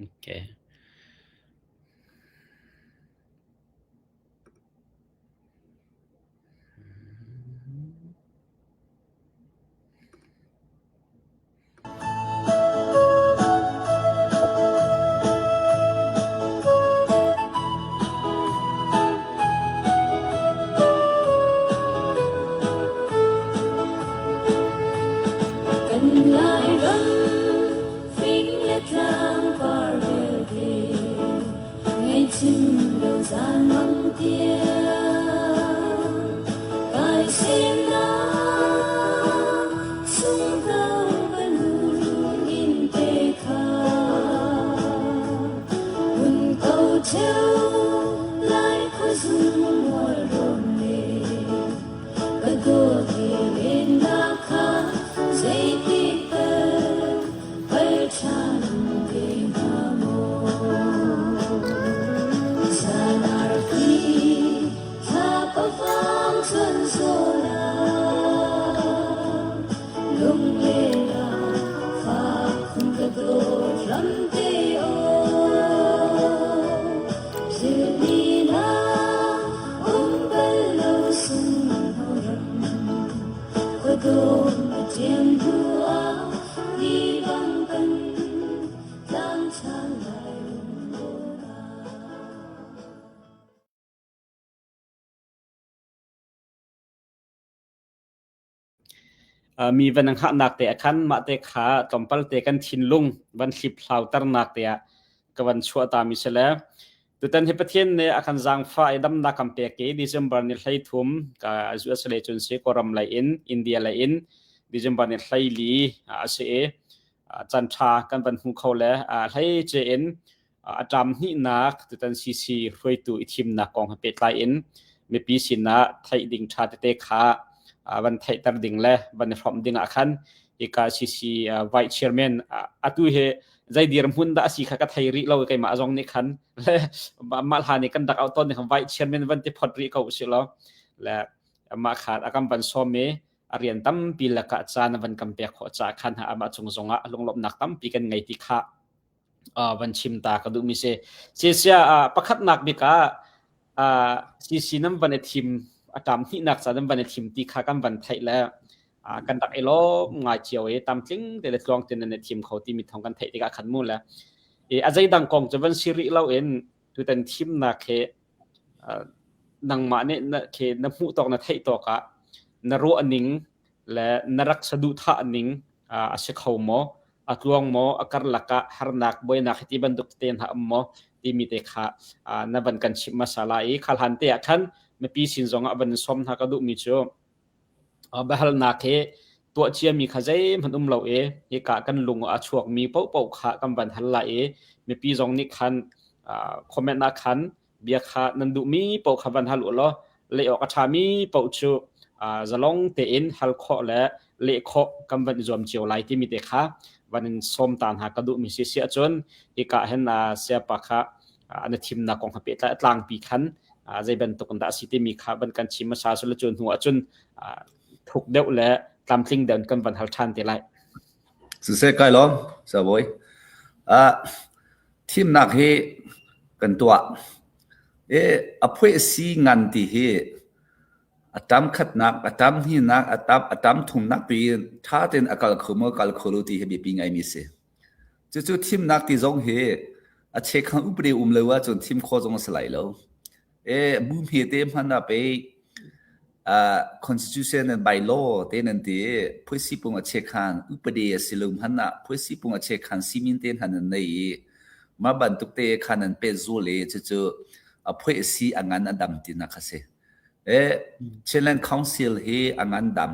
Okay. Kan Lairam fing le tlang par vialte ngaihchim lo zan mang tiang kai semnak sungho kan in te kha hun ko theu lai khuazung mual rawn le ka dawt he lennak kha zeitik tal pal ṭhan te hnga maw? Zan arfi thlapa fang chun zawl ah lunglen ah fak khun ka dawt ram te aw thil na um bal lo sungho ram khuadawm a ṭem hnu ah ni bang kan tlang ṭhan lai lunglawn ah. Mi van hngahnak te ah khan mah te kha tlawmpal te kan thinlung van hliphlauternak te ah ka van chuah ta mi si le tutan hi Pathian nih a kan zaangfah i damnak kan pek i December ni 13 ka US lei cun si Kawlram lei in India lei in December ni 14 a si i caan ṭha kan van hmu kho le hlei ce in a ṭam hnihnak tutan CC hruaitu i thimnak kong he pehtlai in mipi sinah theih ding ṭha tete kha van theihter ding le van i hrawmh ding ah khan hika CC Vice Chairman atu hi zei dirhmun dah a si kha ka thei rih lo keimah zong nih khan le mah hlan i kan rak auh tawn nih khan Vice Chairman van ti phot rih ko usih law le mah kha a kan van sawm i a rian tampi lakah caan a van kan pek khawh caah khan amah cung zongah lunglawmhnak tampi kan ngei ti kha van chim ta ka duhmi si. Sia pakhatnak bik ah CC nan van i thim a ṭam hnihnak ca nan van i thim ti kha kan van theih le kan rak i lawm ngai cio i tamtling te le tluang te nan i thim kho timi thawng kan theih tikah khan mu le a zeidang kong cu van si rih lo in tutan thimnak he nangmah nih na khi na hmuh tawk na theih tawk ah na ruah ning le na rak saduhthah ning a si kho maw a tluang maw a karlak ah harnak buainak hi ti bantuk te hna um maw timi te kha na van kan chimh hmasa lai i khalhan te ah khan mipi sin zong ah van som hna ka duhmi cu biahalnak hi tuah ciami kha zeihmanh um lo i hika kan lung ah a chuakmi paohpaoh kha kan van hal lai i mipi zong nih khan comment ah khan bia kha nan duhmi paoh kha van hal u law leh awk a ṭhami paoh cu zalong tein hal khawh le leh khawh kan van i zuam cio lai timi te kha van in sawm ta hna ka duhmi si si ahcun hika hin sayapa kha na thimnak kong ha pehtlai a tlangpi khan zei bantuk in dah a si timi kha van kan chim hmasa sula cu hnu ahcun thuk deuh le tlamtling deuh in kan van hal ṭhan te lai. Siseh kai lawm, Sabawi. Thimnak hi kan tuah. I a phueh si ngan ti hi a tam khatnak, a tam hnihnak, a tam a tam thumnak pi ṭha tein a kal kho maw kal kho lo ti hi biapi ngaimi si. Cucu thimnak ti zong hi a chekhang upadi um lo ahcun thim khawh zong a si lai lo. E bu hmete hmanh ah pei constitution and by law te nan ti i phuisi pung a chekhan upadi a si lo hmanh ah phuisi pung a chekhan simin te hna nan nei i mah bantuk te khan nan pet zul i cucu a phuisi a ngan a dam tinak kha si. E Chinland Council hi a ngan dam.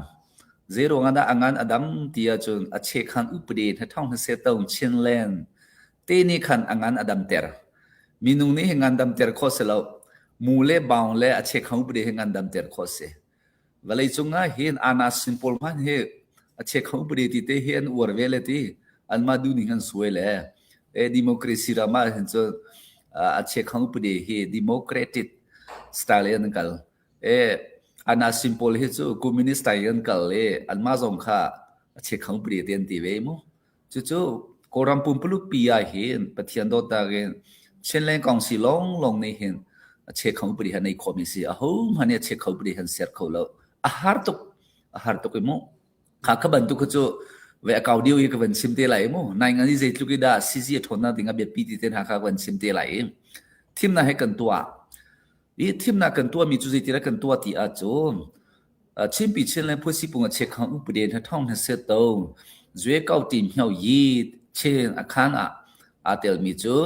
Zeiruang ah dah a ngan a dam ti ahcun a chekhan upadi hna thong hna se tong Chinland te nih khan a ngan a damter. Minung nih hi ngandamter khawh si lo. Mu le baung le a chekhang upadi hi ngandamter khawh si. Vawlei cung ah hin ana sin pawl hmanh hi a chekhang upadi ti te hi an uar ve le ti anmah duhning an suai le e democracy ram ah hin cun a chekhang upadi hi democratic style in an kal. E ana sin pawl hi cu communist style in an kal i anmah zong kha a chekhang upadi te an ti ve mu. Cucu Kawlram pumpuluk pi ah hin Pathian dawtnak in Chinland Council lawnglawng nih hin a che kho upadi han nei khawhmi si. Ahohmanh nih a che kho upadi han ser kho lo. A har tuk. A har tuk i mu. Kha kha bantuk kha cu ve a kau deuh i ka van chim te lai mu. Nai ngan i zeitluk i dah CC a ṭhawnnak ding a biapi ti te hna kha ka van chim te lai i. Thimnak he kan tuah. I thimnak kan tuahmi cu zeitindah kan tuah ti ahcun Chinpi Chinland Phuasipung a chekhang upade hna thong hna set to zue kau ti mhio yi chin a khan ah aa telmi cu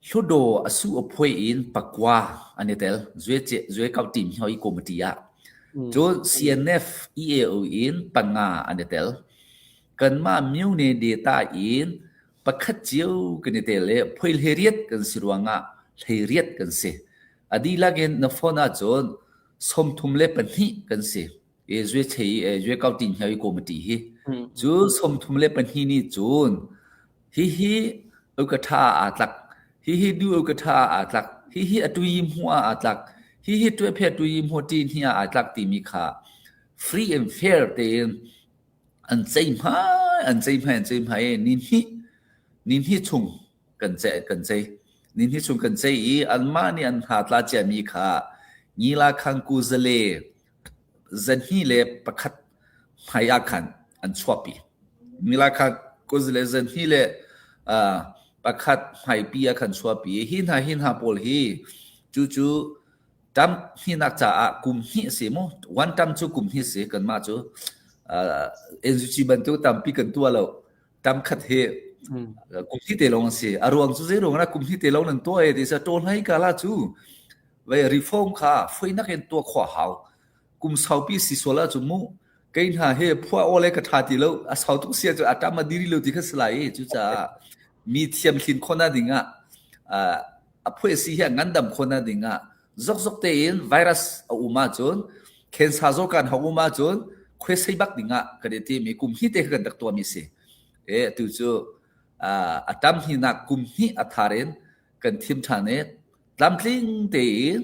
Hluttaw a su a phuai in pakua an i tel zue zue kau ti mhio yi committee ah. Cun CNF EAO in panga an i tel. Kanmah myone data in pakhat cio kan i tel i phuai hleiriat kan si ruangah hleiriat kan si. A dihlak in na phone ahcun 32 kan si. E zue chei e zue kau tin hiau i committee hi. Cu 32 nih cun hihi ukatha aa tlak, hihi du ukatha aa tlak, hihi atui hmu aa tlak, hihi tuai phe tui hmu ti hni aa tlak timi kha free and fair tein an ceihmai an ceihmai an ceihmai i nihnih nihnih chung kan ceih kan ceih nihnih chung kan ceih i anmah nih an hna tla ciami kha ngila khang ku zale zanhnih le pakhat hmai ah khan an chuahpi ngila khang ku zale zanhnih le pakhat hmaipi ah khan chuahpi hi hna hi hna pawl hi cu cu Term hnihnak caah kum hnih a si mu. One term cu kum hnih a si. Kanmah cu uh, NUG bantuk tampi kan tuah lo. Term khat hi kum hnih te lawng a si. A ruang cu zei ruang ah kum hnih te lawng nan tuah e ti sa ṭawl hlei ka la cu vei reform kha foinak in tuah khawh hau. Kum saupi si sual ahcun mu kei hna he phua aw le ka ṭha ti lo a sau tuk sia cu a ṭam a diri lo ti kha si lai i cucaah mi thiam thlin khawhnak ding ah uh, a phuaisi hi a ngandam khawhnak ding ah zokzok tein virus a um ahcun cancer zaw kan hong um ahcun khuasei bak ding ah kan i timi kum hnih te kan rak tuahmi si. E atu cu a tam hinak kum hnih a thar in kan thim ṭhan i tlamtling tein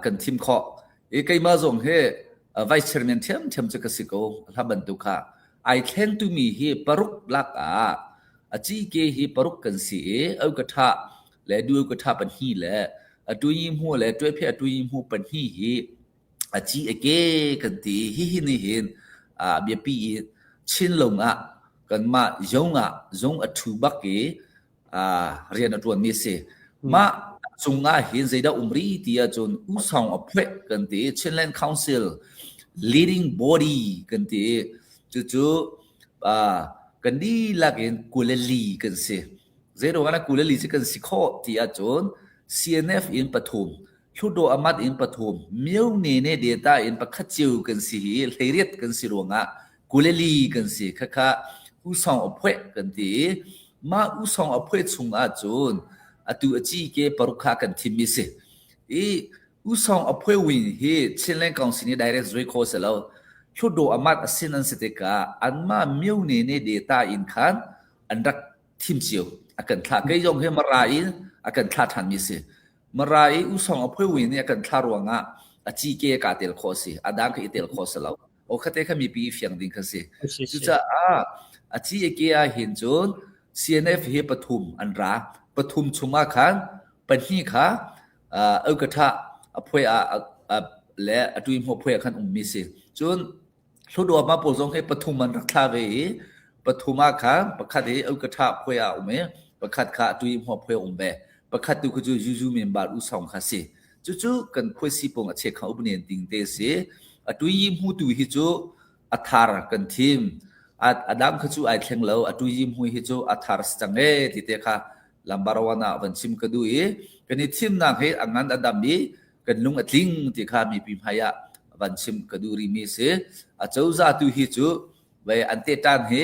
kan thim khawh. I keimah zong hi vice chairman ṭhiamṭhiam cu ka si ko. Hla bantuk kha ai thlengtumi hi paruk lak ah a cike hi paruk kan si i au ka ṭha le du ka ṭha pahnih le a tui hmu le tuai phe a tui hmu pahnih hi a ci a ke kan ti. Hihi nih hin biapi i Chinlung ah kanmah zung ah zung a ṭhu bak i rian a ṭuanmi a si. Mah cungah hin zeidah um rih ti ahcun usawng a phueh kan ti. Chinland Council leading body kan ti. Cucu kan dihlak in 24 kan si. Zeiruang ah 24 cu kan si khawh ti ahcun CNF in pathum, Hluttaw Amat in pathum, Myone ne data in pakhat cio kan si hi 18 kan si ruangah 24 kan si. Khakha usawng a phueh kan ti i mah usawng a phueh chung ahcun atu a ci ke paruk kha kan thimmi si. I usawng a phueh win hi Chinland Council nih direct zui kho si lo. Hluttaw Amat a sin an si tikah anmah Myone ne data in khan an rak thim cio a kan thlah kei zong hi Mara in a kan thlah ṭhanmi si Mara i usong a phui nih a kan thlah ruangah a ci ke ka tel khawh si a dang kha i tel khawh si lo o khate kha mipi fiang ding kha si cucaah a ci a ke ah hin cun CNF hi pathum an ra pathum chungah khan pahnih kha aukatha a phui a le a tui hmo phui khan ummi si cun Hluttaw pawl zong hi pathum an rak thla ve i pathum ah khan pakhat hi Ukatha phuai ah a um i pakhat kha atu i Hmuaphuai a um ve. Pakhat tu khu cu Zuzu member U Song kha si. Cucu kan khuaisi pawng a chekhang upnen ding te si. Atu i hmutu hi cu a thar kan thim. A, a dang kha cu ai thleng lo. Atu i hmu hi cu a thar si cang e ti te kha lambar wan ah van chim ka duh i kan i thimnak hi a ngan a dam i kan lung a tling ti kha mipi hmai ah van chim ka duh rihmi si. A cozah tu hi cu vei an te tan hi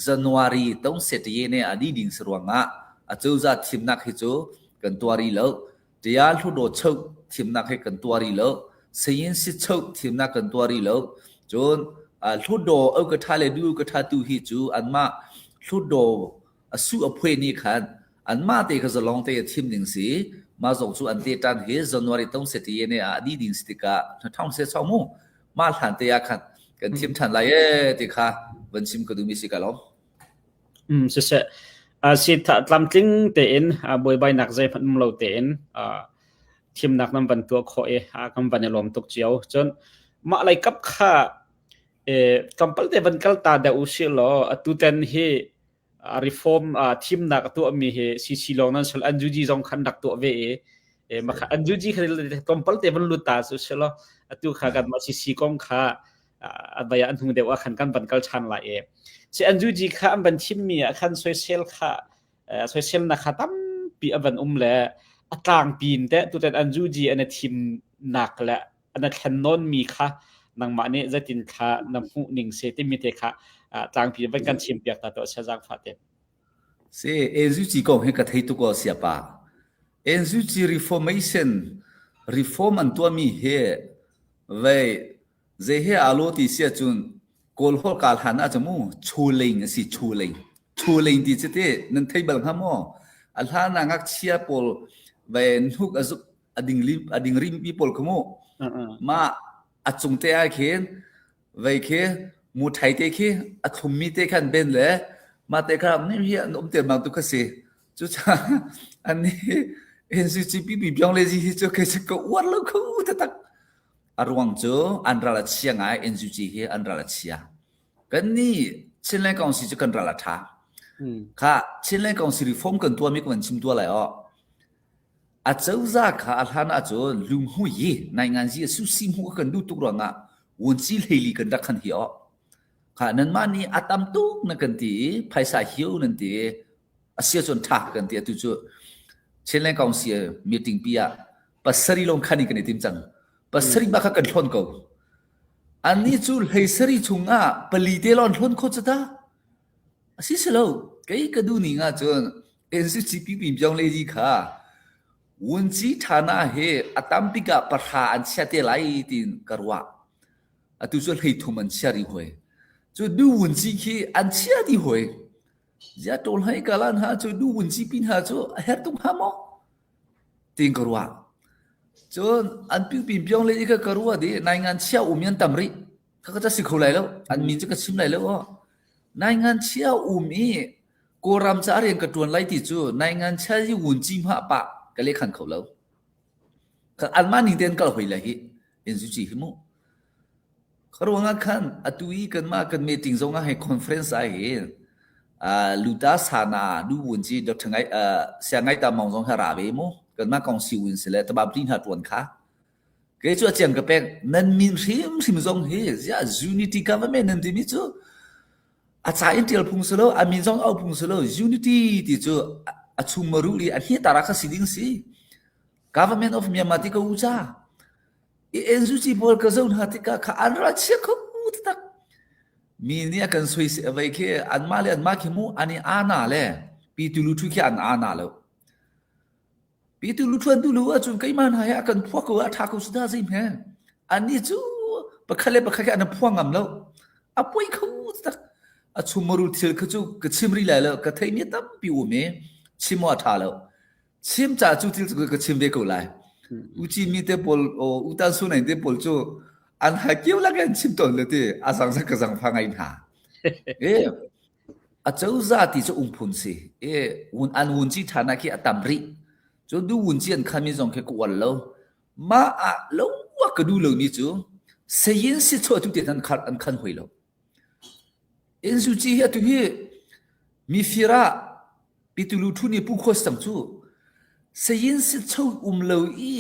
January tong setaye ne a di ding si ruangah a cozah thimnak hi cu kan tuar rih lo. Tia hludo cheu thimnak hi kan tuar rih lo. Sayin si cheu thimnak kan tuar rih lo. Cun hludo au ka tha le du ka tha tu hi cu anmah hludo a su a phuai ni khan anmah te kha zalong te a thim ding si mah zong cu an te tan hi January tong se ti ne ah di ding si tikah thong se chong mu mah hlan te ah khan kan thim than lai e ti kha van chim ka duh mi si ka lom. Um siseh si tlamtling tein buaibainak zeihmanh um lo tein thimnak nan van tuah khawh i kan van i lawm tuk cio. Cun mah lei kap kha tlawmpal te van kal ta deuh usih law atu ten hi reform thimnak a tuahmi hi CC lawng nan sol NUG zong khan rak tuah ve i makha NUG kha tlawmpal te van lut ta su si law atu kha kan mah CC kong kha a vai an hung deuh ah khan kan van kal ṭhan lai i si NUG kha an van thimmi ah khan soisel kha soisel na kha tampi a van um le a tlangpi in te tutan NUG an i thimnak le an i thlen nawnmi kha nangmah nih zeitin kha na hmuh ning si timi te kha tlangpi van kan chim piak ta to sia zaangfah te. Si NUG kong hi ka thei tuk aw siapa. NUG reformation reform an tuahmi hi vei Zei he aa lo ti si ahcun Kawl holh kaa hlan ahcun mu chuling a si chuling. Chuling ti cu ti nan thei bal hnga maw? A hlan ah ngakchia pawl ve hnuk a zuk a ding lim a ding rimpi pawl kha mu. Mah a cung te ah khin vei khi mu thai te khi a thlummi te khan ben le mah te kha ni hi an um te bang tu kha si. Cucaah an nih NCCP Pyong le hi cu kei cu ka uar lo kho taktak. A ruang cu an ral a chia ngai, NUG hi an ral a chia. Kannih Chinland Council cu kan ral a ṭha. Kha Chinland Council reform kan tuahmi ka van chim tuah lai aw. A cozah kha a hlan ahcun lunghmui hi nainganzi a susi hmuh kan duh tuk ruangah wunci hleili kan rak khan hi aw. Kha nanmah nih a tam tuk na kan ti i phaisa hiu nan ti i a sia cun ṭha kan ti atu cu Chinland Council meeting pi ah pasarih lawng khan in kan i tim cang. Pasarih bak kha kan hlawn ko. Annih cu hleisarih chungah pali te lawng hlawn kho cu ta. A si si lo. Kei ka duh ning ahcun NCCP Pyong Lady kha Wunci Thana he a tam bik ah pahra an chia te lai tiin ka ruah. Atu cu hleithum an chia rih hoi. Cu du wunci khi an chia dih hoi. Zia ṭawl hai kalan ha cu du wunci pin ha cu a her tuk hnga maw? Tiin ka ruah. Cun an pipi piong le i ka ka ruah di nai ngan chia um yan tam rih. Ka ka si kho lai lo. An min cu ka chim lai lo. Nai ngan chia um i Kawlram ca rian ka ṭuan lai ti cu nai ngan chia yi wun ci hma pa ka le khan kho lo. Ka anmah ning tein kal hoi lai hi. In zu ci hi mu. Ka ruangah khan atu i kanmah kan meeting zong ah hei conference ah hin uh, Luta Sana nu wun ci Dr. Ngai uh, Sia Ngai Ta Mong zong ha ra ve mu kanmah kong si wun si le tabab ti hna tuan kha kei cu a chiang ka pek nan min hrim hrim zong hi zia unity government nan timi cu a ca in tial phung si lo a min zong au phung si lo unity ti cu a chung maru li a hni tara kha si ding si government of Myanmar ti ko u cha I NUG pawl ka zoh hna tikah kha an ra chia kho taktak. Mi nih a kan soi vei khi anmah le anmah khi mu an i ana le pi tu lu thu khi an ana lo. Pi tu lu thuan tu lu ahcun keimah hna hi a kan phuak ko a tha ko suda zei hme. Annih cu pakhat le pakhat khi an phuang ngam lo. A poi kho tak. A chummaru thil kha cu ka chim rih lai lo ka theimi tampi um i chim a tha lo. Chim ca cu thil cu ka chim ve ko lai. Uci mi te pawl o utan su nei te pawl cu an ha kiu lak an chim tawn le ti a zang zang ka zang fa ngai hna. E a coza ti cu ungphun si. E un an wun chi thana khi a tam ri. Cu du wun chi an khan mi zong khi ka ual lo. Ma a lo wa ka du lo ni cu sayin si cho tu te an khan an khan hoi lo. In su chi hi atu hi mi fira Pitulu thu nih Pu Khuas cang cu sayin sicho um lo i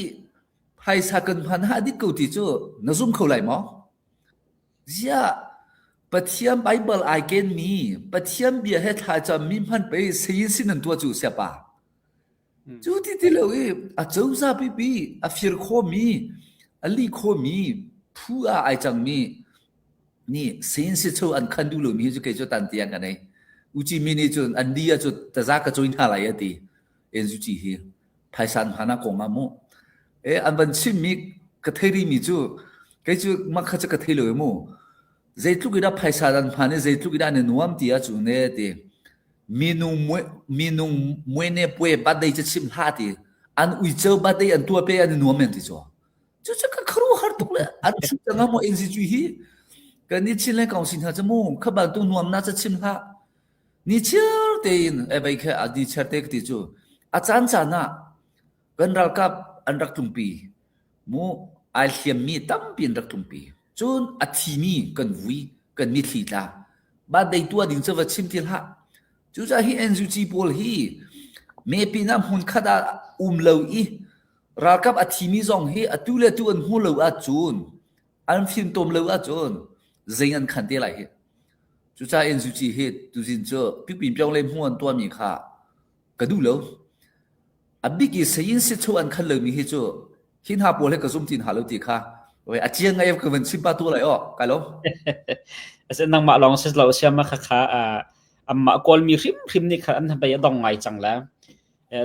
phaisa kan hman ha dik ko ti cu na zum kho lai maw? Ziah Pathian Bible ai ken mi Pathian bia he thlacam mi hman pei sayin sin an tuah cu siapa. Cu ti ti lo i a cozah pipi a fir khomi a li khomi phu ah ai cangmi nih sin si chu an khan duh lomi cu kei cu tan tiang ka nei. Uci mi nih cun an di ah cu taza ka cuin hna lai a ti. En zu ci hi phaisan hana kong ah mu. E an van chim mi ka thei ri mi cu kei cu mak kha cu ka thei lo mu. Zeitluk ina phaisa an hman i zeitluk ina an nuam ti ah cu ne ti. Minung minung muene pue birthday cu chim hlah ti. An uico birthday an tua pe an nuam men ti cu. Cucu ka khuaruahhar tuk le an chim cang ah maw NCG hi kan i Chinland Council hna cu mu kha bantuk nuamnak cu chim hlah. Nichiar tein e bei khe a nichiar te ka ti cu a caan caan ah kan ralkap an rak tlungpi mu ai hliammi tampi an rak tlungpi. Cun a thimi kan vui kan mithli tla. Birthday tuah ding cu va chim ti hlah. Cucaah hi NUG pawl hi mepin ah hmunkhat ah um lo i ralkap a thimi zong hi atu le tu an hmu lo ahcun an fimtom lo ahcun zei an khan te lai hi. Cucaah NUG hi tuzin cu pipin pyong le hmu an tuahmi kha ka duh lo. A bik i sayin sicho an khan lomi hi cu hi hna pawl hi ka zum ti hna lo ti kha a chiang ngai ka van chim pa tu lai o kai lo. Ase nangmah lawng si lo siama kha kha amma kawlmi hrim hrim nih kha an bei a dong ngai cang la.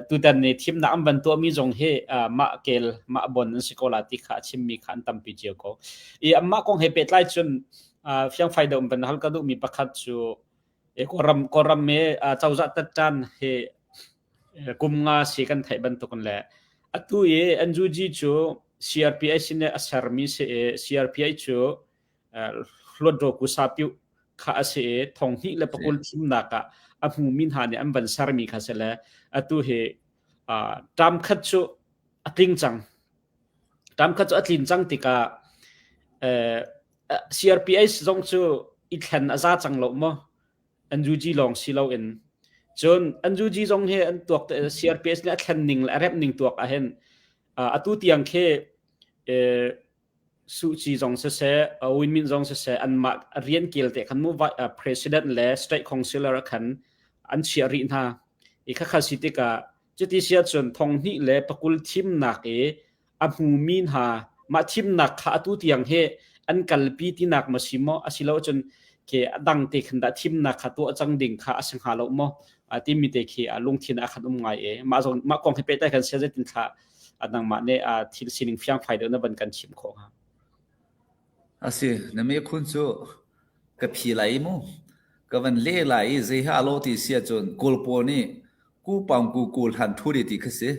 Tutan ni thimnak an van tuahmi zong hi mah kel mah bon an si ko la ti kha a chimmi kha an tampi cio ko. I amma kong he pehtlai cun fiangfai deuh van hal ka duhmi pakhat cu Kawlram Kawlram he cozah tattan he kum nga si kan theih bantukin le atu i NUG cu CRPH sin a sermi si i CRPH cu Hluatdaw Kusapyu kha a si i thong hnih le pakul thimnak ah a hmumi hna nih an van sermi kha si le atu hi term khat cu a tling cang. Term khat cu a tlin cang tikah CRPH zong cu i thlen a za cang lo maw? NUG lawng si loin cun NUG zong hi an tuak CRPH nih a thlen ning le a remh ning tuak ahhin atu tiang khi Suh Kyi zong siseh Win Myint zong siseh anmah rian kel te khan mu president le state councilor khan an chiah rih hna i khakha si tikah cuti si ahcun thong hnih le pakul thimnak i a hmumi hna mah thimnak kha atu tiang hi an kalpi tinak ma si maw asilo cun ke a dang te khan dah thimnak kha tuah cang ding kha a si hnga lo maw timi te khi lungthin ah khan um ngai e mah zong mah kong hi pehtlai kan sia zeitin thla nangmah nih thil sining fiangfai deuh na van kan chim khawh hnga? Asi, na me khun cu ka phi lai mu. Ka van le lai i zei ha lo ti sia cun kawl pawl nih ku pang ku kul han thu ti kha si.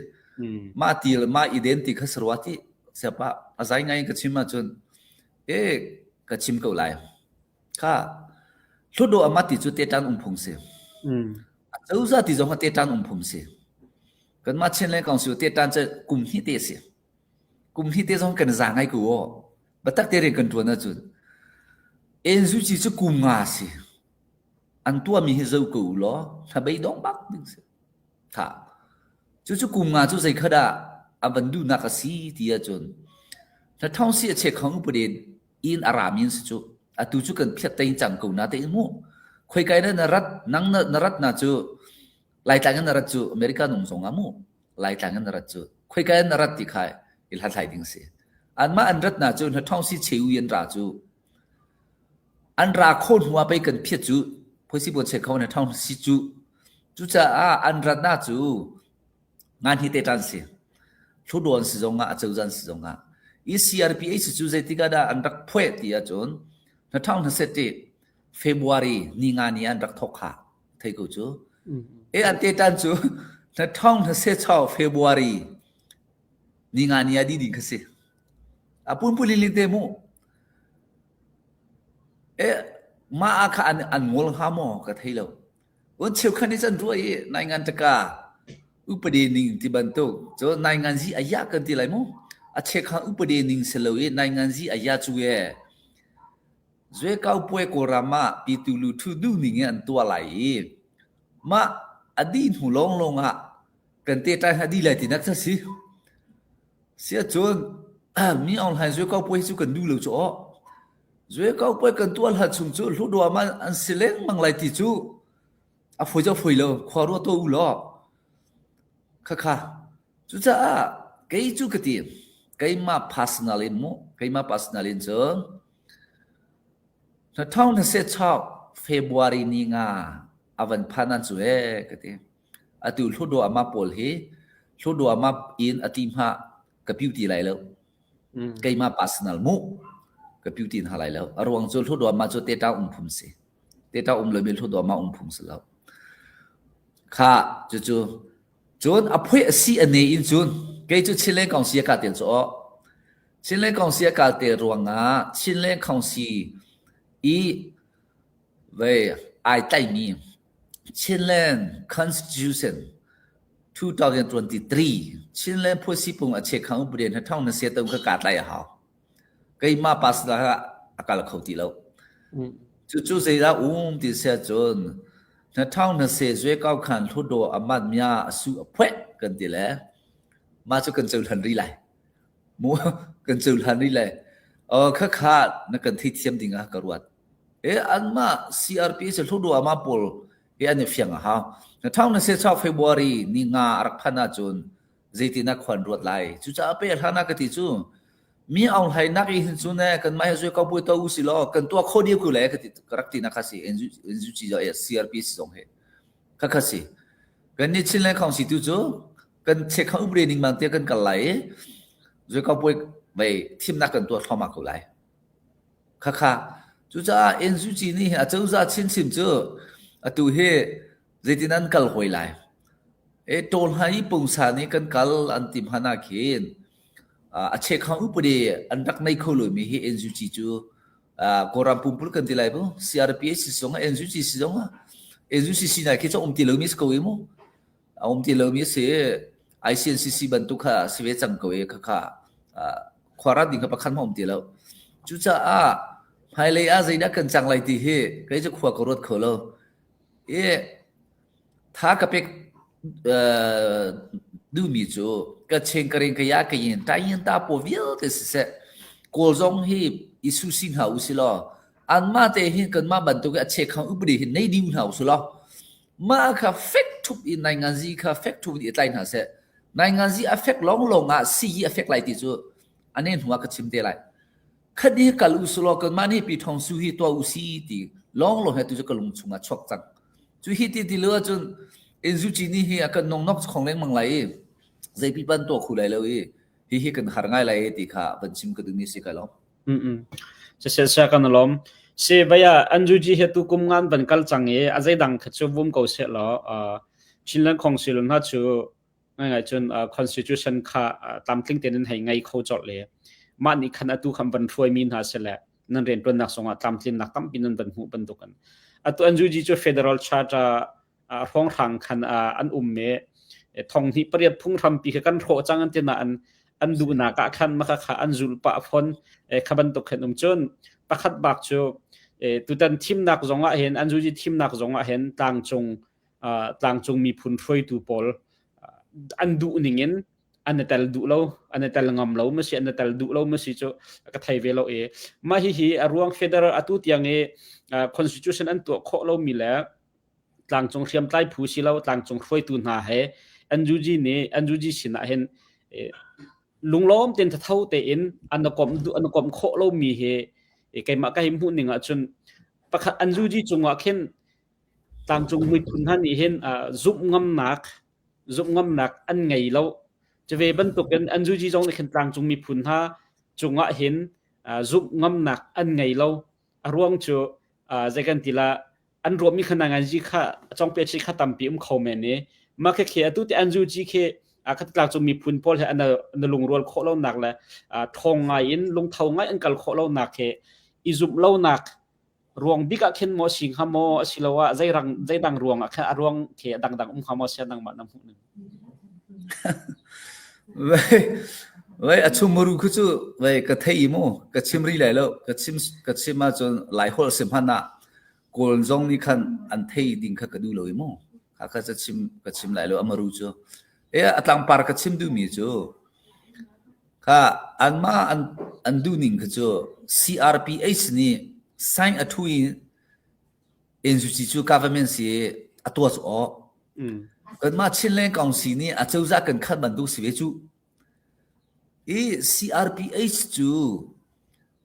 Ma ti ma iden ti kha sarwa ti siapa azai ngai ka chim ahcun e ka chim ko lai. Kha hludo ama ti cu te tan um phung si. Acozah ti zong te tan um phung si. Kanmah Chinland Council te tan cu kum hnih te si. Kum hnih te zong kan za ngai ko aw. Biatak te rian kan tuan ahcun NUG cu kum nga si. An tuahmi hi zo ko u law hnabei dong bak ding si. Tha. Cucu kum nga cu zei kha dah a van duhnak a si ti ahcun hnathawng si a chek khong upade in a rami an si cu. Atu cu kan phiat tein cang ko na te mu. Khoikai na na rat nang na, na rat na cu Laitlang in na rat cu America nung zong ah mu Laitlang in na rat cu khoika in na rat ti kha i hlathlai ding si. Anmah an rat na cu na thong si cheu in ra cu an ra kho hnu ah pei kan phiat cu phoisi bon che kho na thong si cu cucaah an rat na cu ngan hi te tan si thludawn si zong ah a cozan si zong ah i CRPH cu zeitik ah dah an rak phueh ti ahcun na thong na set ti February ni nga ni an rak thok kha thei ko cu e an te tan cu na thong na se chau February ni nga ni a di ding kha si a pun pun lin te mu e ma a kha an an ngol ha mo ka thei lo un cheu khan ni chan ruai i nai ngan taka upade ning ti bantuk cho nai ngan zi aya kan ti lai mu a che kha upade ning se lo i nai ngan zi aya chu e Zuekau puai Kawlram ah pitu luthu duhning in an tuah lai i mah a dih hnu lawnglawng ah kan teṭai hna dih lai tinak cu a si. Siahcun mi Aung Hlaing Zuekau puai hi cu kan duh lo cu aw. Zuekau puai kan tuah hlan chung cu hluduam ah an si lengmang lai ti cu a fawi cu a fawi lo. Khua ruah tuah u law. Khakha. Cucaah kei cu ka ti keimah personal in mu keimah personal in cun Hnathawng hnaseh-chawk February ni nga a van phan an cu ee ka ti. Atu Hludawh ama pawl hi Hludawh ama in a ti hma ka piu ti lai lo. Keimah personal mu ka piu ti hna lai lo. A ruang cu Hludawh ama cu teta um phung si. Teta um lomi Hludawh ama um phung si lo. Kha cucu cun a phui a si a ne in cun kei cu Chinland Council ka tel cu aw. Chinland Council a kal te ruangah Chinland Council i vei ai tlaimi. Chinland Constitution 2023 Chinland Phuasipung a chekhang upade na thong na se to ka ka tlai a hau. Keimah pastor ha a kal kho ti lo. Cu cu zeidah um ti sia cun na thong na se zwe kau khan hludo amat mya asu a phuet kan ti le ma cu kan cohlan ri lai. Mu kan cohlan ri lai. O kha kha na kan thei thiam ding ah ka ruat. E anmah CRP cu hludo ama pawl he an i fiang a hau. Na thong na se chau February ni nga a rak phan ahcun zeitin ah khuan ruat lai. Cucaah pe hlan ah ka ti cu mi aung hlai nak i hin cu ne kan mah he zui ko pui to u si law kan tuah kho diu ku le ka ti ka rak ti na kha si NUG CRP si zong he kha kha si. Kan ni Chinland Council tu cu kan chek khang upre ning mang te kan kal lai i zui ko pui vei thimnak kan tuah thluahmah ko lai. Khakha. Cucaah NUG nih hin acozah chinchin cu atu hi zeitin an kal hoi lai. E tawl hna i pungsa nih kan kal an ti hmanh ah khin a chekhang upadi an rak nei kho lomi hi NUG cu Kawlram pumpuluk kan ti lai bu CRPH si zong ah NUG si zong ah NUG si na khi cu um ti lomi si ko i mu. A um ti lomi si ICNCC bantuk kha si ve cang ko i khakha khuarat ding kha pakhat hmanh um ti lo. Cucaah hmailei ah zeidah kan cang lai ti hi kei cu khua ka ruat kho lo. I tha ka pek duhmi cu ka cheng ka ring ka ya ka yin ta yin ta paw vialte siseh Kawl zong hi i susi hna u si law anmah te hin kanmah bantuk i a chekhang upadi hi nei ding hna u si law Mah kha fek ṭhup in nainganzi kha fek ṭhup in i tlai hna seh. Nainganzi a fek lawnglawng ah sii a fek lai ti cu a ne hnu ah ka chim te lai. Khat hi kal u sulaw kanmah nih pi thong su hi tuah u si ti lawnglawng he tu cu ka lung chung ah chuak cang. Cu hi ti ti lo ahcun Inzuci nih hi a kan nongnok khong lengmang lai i zeipi pan tuah khu lai lo i hihi kan har ngai lai ti kha van chim ka duhmi si ka lawm. Siseh kan lawm. Si baya NUG he tu kum ngan van kal cang i a zeidang kha cu vum ko seh law Chinland Council hna cu ngai ngai cun constitution kha tlamtling tein hei ngei kho colh le mah nih khan atu khan van hruai mi hna sile nan riantuannak zongah tlamtlinnak tampi nan van hmuh bantukin atu NUG cu federal charter hrawnghrang khan an um i thong hnih pariat phunghrampi kha kan hrawh cang an ti na an an duhnak ah khan maka kha an zulh pah fawn kha bantuk khan um cun pakhat bak cu tutan thimnak zong ah hin an zuji thimnak zong ah hin tlangcung tlangcung miphun hruaitu pawl an duh ning in an i tel duh lo an i tel ngam lo ma si an i tel duh lo ma si cu ka thei ve lo i mah hihi a ruang federal atu tiang i constitution an tuah khawh lo mi le tlangcung hriamtlai phu si lo tlangcung hruaitu hna he NUG nih NUG sinah hin lunglawm tein thatho tein an komh an komh khawh lomi hi keimah ka hi hmuh ning ahcun pakhat NUG cungah khin tlangcung miphun hna nih hin zumh ngamnak zumh ngamnak an ngei lo cuve bantukin NUG zong nih khin tlangcung miphun hna cungah hin zumh ngamnak an ngei lo a ruang cu zei kan ti la an ruahmi kha nanganzi kha congpe chi kha tampi um kho men i mah khi khi atu ti anzu ji khi khat cu miphun pawl he an na lungrual khawh lo nak le thong ngai in lungtho ngai an kal khawh lo nak he i zumh lo nak ruang bik ah khin maw sing ha maw asiloah zeirang zeidang ruang ah khan a ruang khi dangdang um hnga maw sia nangmah na hmuh ning Vai a chumuru khu cu vai ka thei mu ka chim ri lai lo ka chim ka chim ahcun lai holh sim hman ah Kawl zong nih khan an thei ding kha ka duh lo i mu. Kha kha ca chim ka chim lai lo amaru cu. E a tlangpar ka chim duhmi cu kha anmah an an duh ning kha cu CRPH nih sign a thu i NUG cu government si a tuah cu aw. Kanmah Chinland Council nih a cozah kan khat bantuk si ve cu. I CRPH cu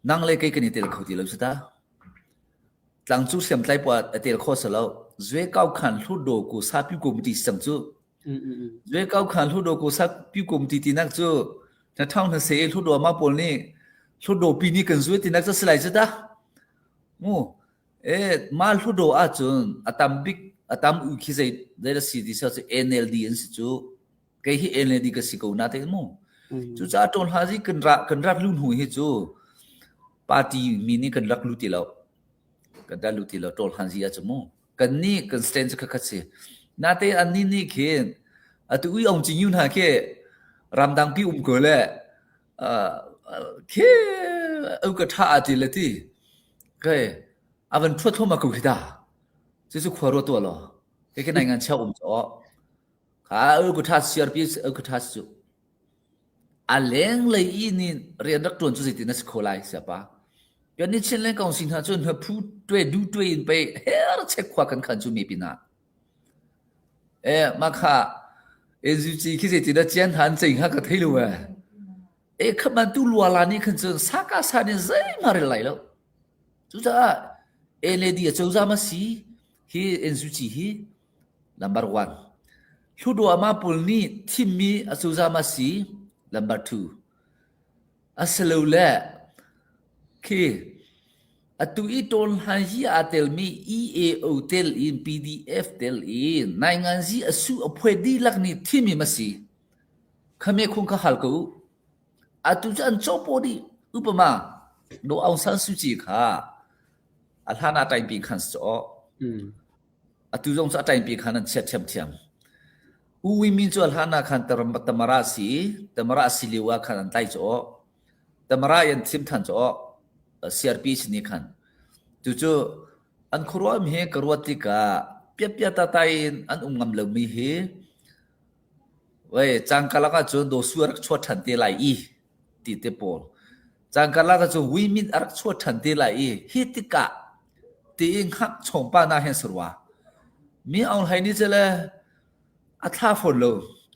nang le kei kan i tel kho ti lo si ta. Tlangcu hriamtlai pawl a tel kho si lo. Zue kau khan hluttaw ku sapi committee si cang cu. Zue kau khan hluttaw ku sapi committee tinak cu na thang na se hluttaw ma pawl nih hluttaw pi nih kan zue tinak cu si lai cu ta. Mu e ma hluttaw ahcun a tam bik a tam u khi zei zei da si ti sa cu NLD an si cu. Kei hi NLD ka si ko na te mu. Cucaah ṭawn hla zi kan ra kan rak lu hnu hi cu party mi nih kan rak lu ti lo. Kan rak lu ti lo ṭawl han zi ah cu mu. Kan nih kan stand cu khakhat si. Natein annih nih khin atu ui ong cing yu hna khi ramdang pi um ko le khi au ka tha a ti le ti kai a van thuat thoma ko khi ta cu cu khua ruat tuah law ke ke nai ngan cheu um cho kha au ka tha CRP au ka tha cu a leng lei i ni rian rak tuan cu zeitin na si kho lai siapa kan ni chin leng kong sing hna cun phu twe du twe in pe her chek khua kan khan cu mi pinah E mah kha NUG khi zeitin dah cian han chei hnga ka thei lo ee. E kha man tu lua la nih khan cun saka sa nih zeihmah rel lai lo. Cucaah NLD a cozah ma si hi NUG hi number one. Hluttaw ma pawl nih thimmi a cozah ma si number two. Asilole khi atu i ṭawnhlan hi aa telmi EAO tel in PDF tel in nainganzi a su a phuai dihlak nih thimi ma si. Khame khung kha hal ko u. Atu cu an cawpaw dih. Upama Daw Aung San Suu Kyi kha a hlan ah ṭaingpi khan si caw. Atu zong cu a ṭaingpi khan an chiat ṭhiamṭhiam. U Win Myint cu a hlan ah khan Tamara a si i Tamara a si lio ah khan an tlai caw. Tamara i an thim ṭhan caw CRP sin i khan. Cucu an khuaruahmi hi ka ruat tikah piapia tatai in an um ngam lomi hi wei caan karlak ahcun Daw Su a rak chuah ṭhan te lai i ti te pawl. Caan karlak ahcun Win Myint a rak chuah ṭhan te lai i hi tikah tiin hngak chawngpa na hen sarua. Mi Aung Hlaing nih cele a thla fawn lo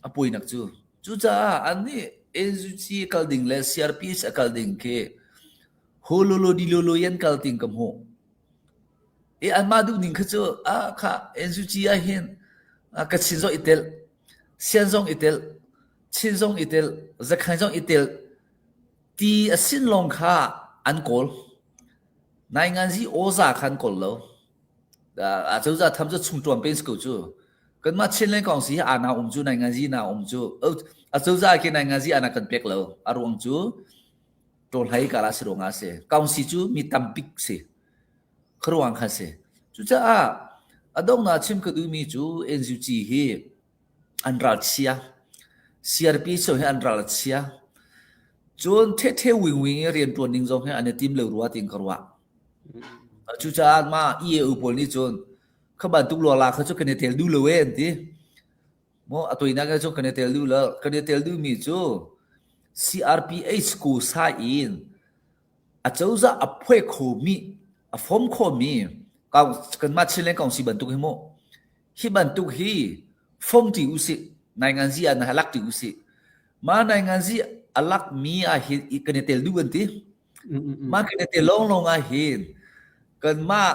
a puinak cu. Cucaah an nih NUG kal ding le CRPH a kal ding khi hololo dilolo yan kal ting ka hmuh. I anmah duh ning kha cu a kha NUG ah hin Kachin zong i tel, Sian zong i tel, Chin zong i tel, Zakhain zong i tel ti a sin lawng kha an kawl. Nainganzi awza kha an kawl lo. Acozah tham cu chungṭuan pen si ko cu. Kanmah Chinland kong si hi ana um cu nainganzi na um cu. Acozah khi nainganzi ana kan pek lo. A ruang cu ṭawlhlei kala si ruangah a si. Kaungsi cu mi tambik si. Kharuang kha si. Cucaah a donghnak chim ka duhmi cu NUG hi an ral chia. CRP so hi an ral a chia. Cun ṭhethe wingwing i rianṭuan ding zong hi an i tim lo rua tiin ka ruah. Cucaah mah EAO pawl nih cun kha bantuk luala kha cu kan i tel duh lo e an ti. Maw a toinak cu kan i tel duh lo. Kan i tel duhmi cu CRPH ku sai in acozah a phuai khomi a fom khomi kanmah Chinland Council bantuk hi mu hi bantuk hi fom ṭi usih nainganzi ah na lak ṭi usih mah nainganzi a lakmi ah hin kan i tel duh kan ti mah kan i tel lawnglawng ah hin kanmah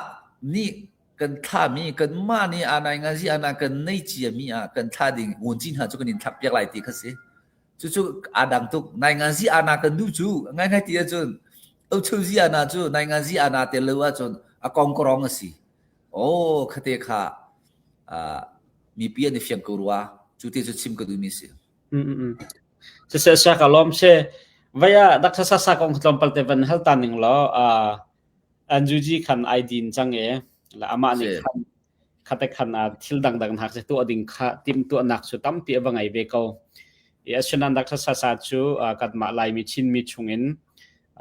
nih kan thlami kanmah nih a nainganzi ana kan nei ciami ah kan thla ding ngunci hna cu kan in thlak piak lai ti kha si Cucu aa dang tuk. Nainganzi ana kan duh cu ngaingai ti ahcun Ochozi ana cu nainganzi ana tel lo ahcun a kongkorong a si. Oh khate kha uh, mipi an i fiang ko rua. Cu te cu chim ka duhmi si. Mm mm. Siseh sia ka lawm she. Vaya dak sa sa kong tlawmpal te van hal ta ning law uh, an juji khan ai din chang e la ama nih khan Khate khan ah thil dangdang hna khi tuah ding kha timhtuahnak cu tampi a va ngei ve ko. I asinain Dr. Sasa cu kanmah Laimi Chinmi chungin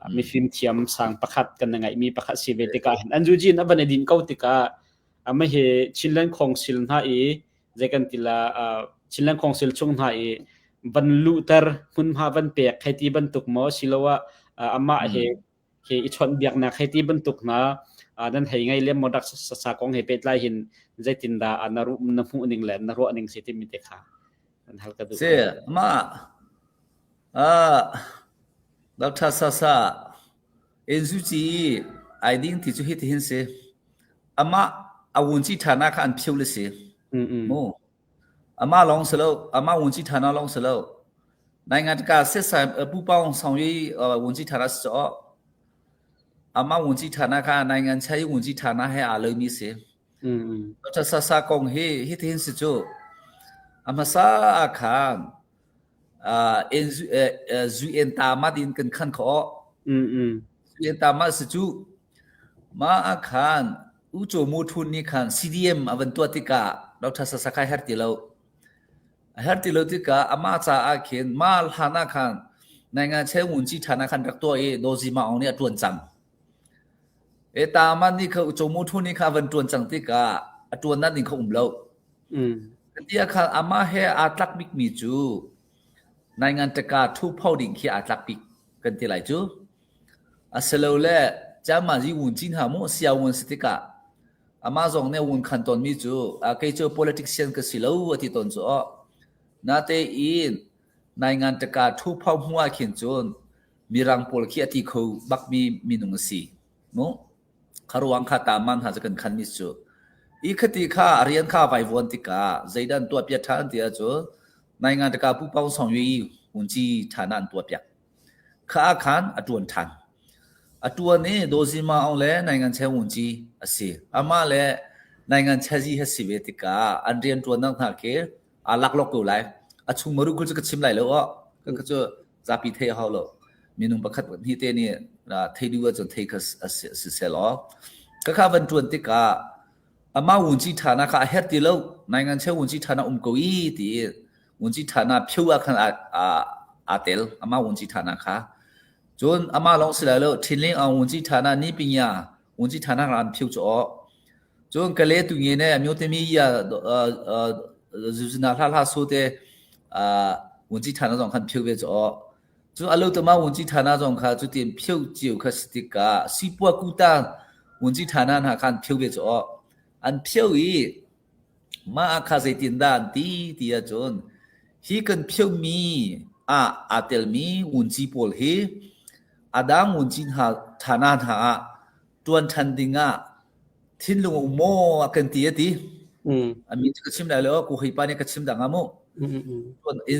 mifim thiam sang pakhat kan ngeihmi pakhat si ve tikah hin an zujin a van i din ko tikah ama hi Chinland Council hna i zei kan ti la Chinland Council chung hna i van luhter hmunhma van pek hei ti bantuk maw siloah amah he hi i chawnhbiaknak hei ti bantuk hna nan hei ngei lem maw rak sa kong he pehtlai hin zeitindah na ruh na hmuh ning le na ruah ning si timi te kha an hal ka duh. Si ma Dr. Sasa NZG ai ding ti cu hi ti hin si amah a wun chi thana kha an phiu le si mu Amah lawng si lo, amah vunci ṭha lawng si lo. Naingan ka setsai pupa song i vunci ṭha si caw. Amah vunci ṭha na kha naingan chai vunci ṭha na he aa lomi si. Ṭha sa sa kong hi hi tin si cu. A hmasa ah khan zu en ta ma din kan khan kho. Zu en ta ma si cu. Ma ah khan. U Caw Mu Htun nih khan CDM a van tuah tikah Dr. Sasa kha a herh ti lo. A herh ti lo tikah amah caah khin mah hlan ah khan Naingan Che Ngun Ci ṭhan ah khan rak tuah i Daw Zi Maung nih a ṭuan cang. E ta man nih kha U Caw Mu Htun nih kha a van ṭuan cang tikah a ṭuannak ding kha um lo. Ti ah khan amah he aa tlak bikmi cu Naingan ṭaka ṭhupho ding khi aa tlak bik kan ti lai cu. Asilole Chiangmai wun ci hna mu sia wun si tikah amah zong nih a wun khan tawnmi cu kei cu politician ka si lo a ti tawn cu aw. Natein naingan ṭaka ṭhupho hmu ah khin cun mirang pawl khi a ti kho bakmi minung a si. Mu. Kha ruang kha taman hna cu kan khanmi cu. I khati kha a rian kha vai vuan tikah zeidah an tuahpiak ṭhan ti ahcun naingan ṭaka pu pau song yui wun ci ṭhan ah an tuahpiak. Kha ah khan a ṭuan ṭhan. A ṭuan i Daw Zi Maung le Naingan Che Wunci a si. Amah le Naingan Chazi he si ve tikah an rianṭuannak hna khi aa laklawk ko lai. A chung maru khu cu ka chim lai lo aw. Ka cu zapi thei a hau lo. Minung pakhat hnih te nih thei duh ahcun thei kha si seh law. Ka kha van ṭuan tikah amah wunci ṭha kha a herh ti lo. Naingan Che Wunci ṭha na um ko i ti Wunci ṭhana phio ah khan aa tel amah wunci ṭhana kha. Cun amah lawng si lai lo Ṭhinling aung wunci ṭhana ni pinya wunci ṭhana ra an phio cu aw. Cun kale tu nge ne amyo te mi ya zuzina hla hla su te wunci ṭhana zong khan phio ve cu aw. Cun alo tama wunci ṭhana zong kha cutin phio cio kha si tikah sipua kuta wunci ṭhana hna khan phio ve cu aw. An phio i Mah ah kha zeitindah an ti ti ahcun hi kan phiomi ah aa telmi ngunci pawl hi a dang ngunci hna ṭhana hna ah ṭuan ṭhan ding ah thinlung a um maw a kan ti a ti. A min cu ka chim lai lo, ku hei pa nih ka chim dang ah mu.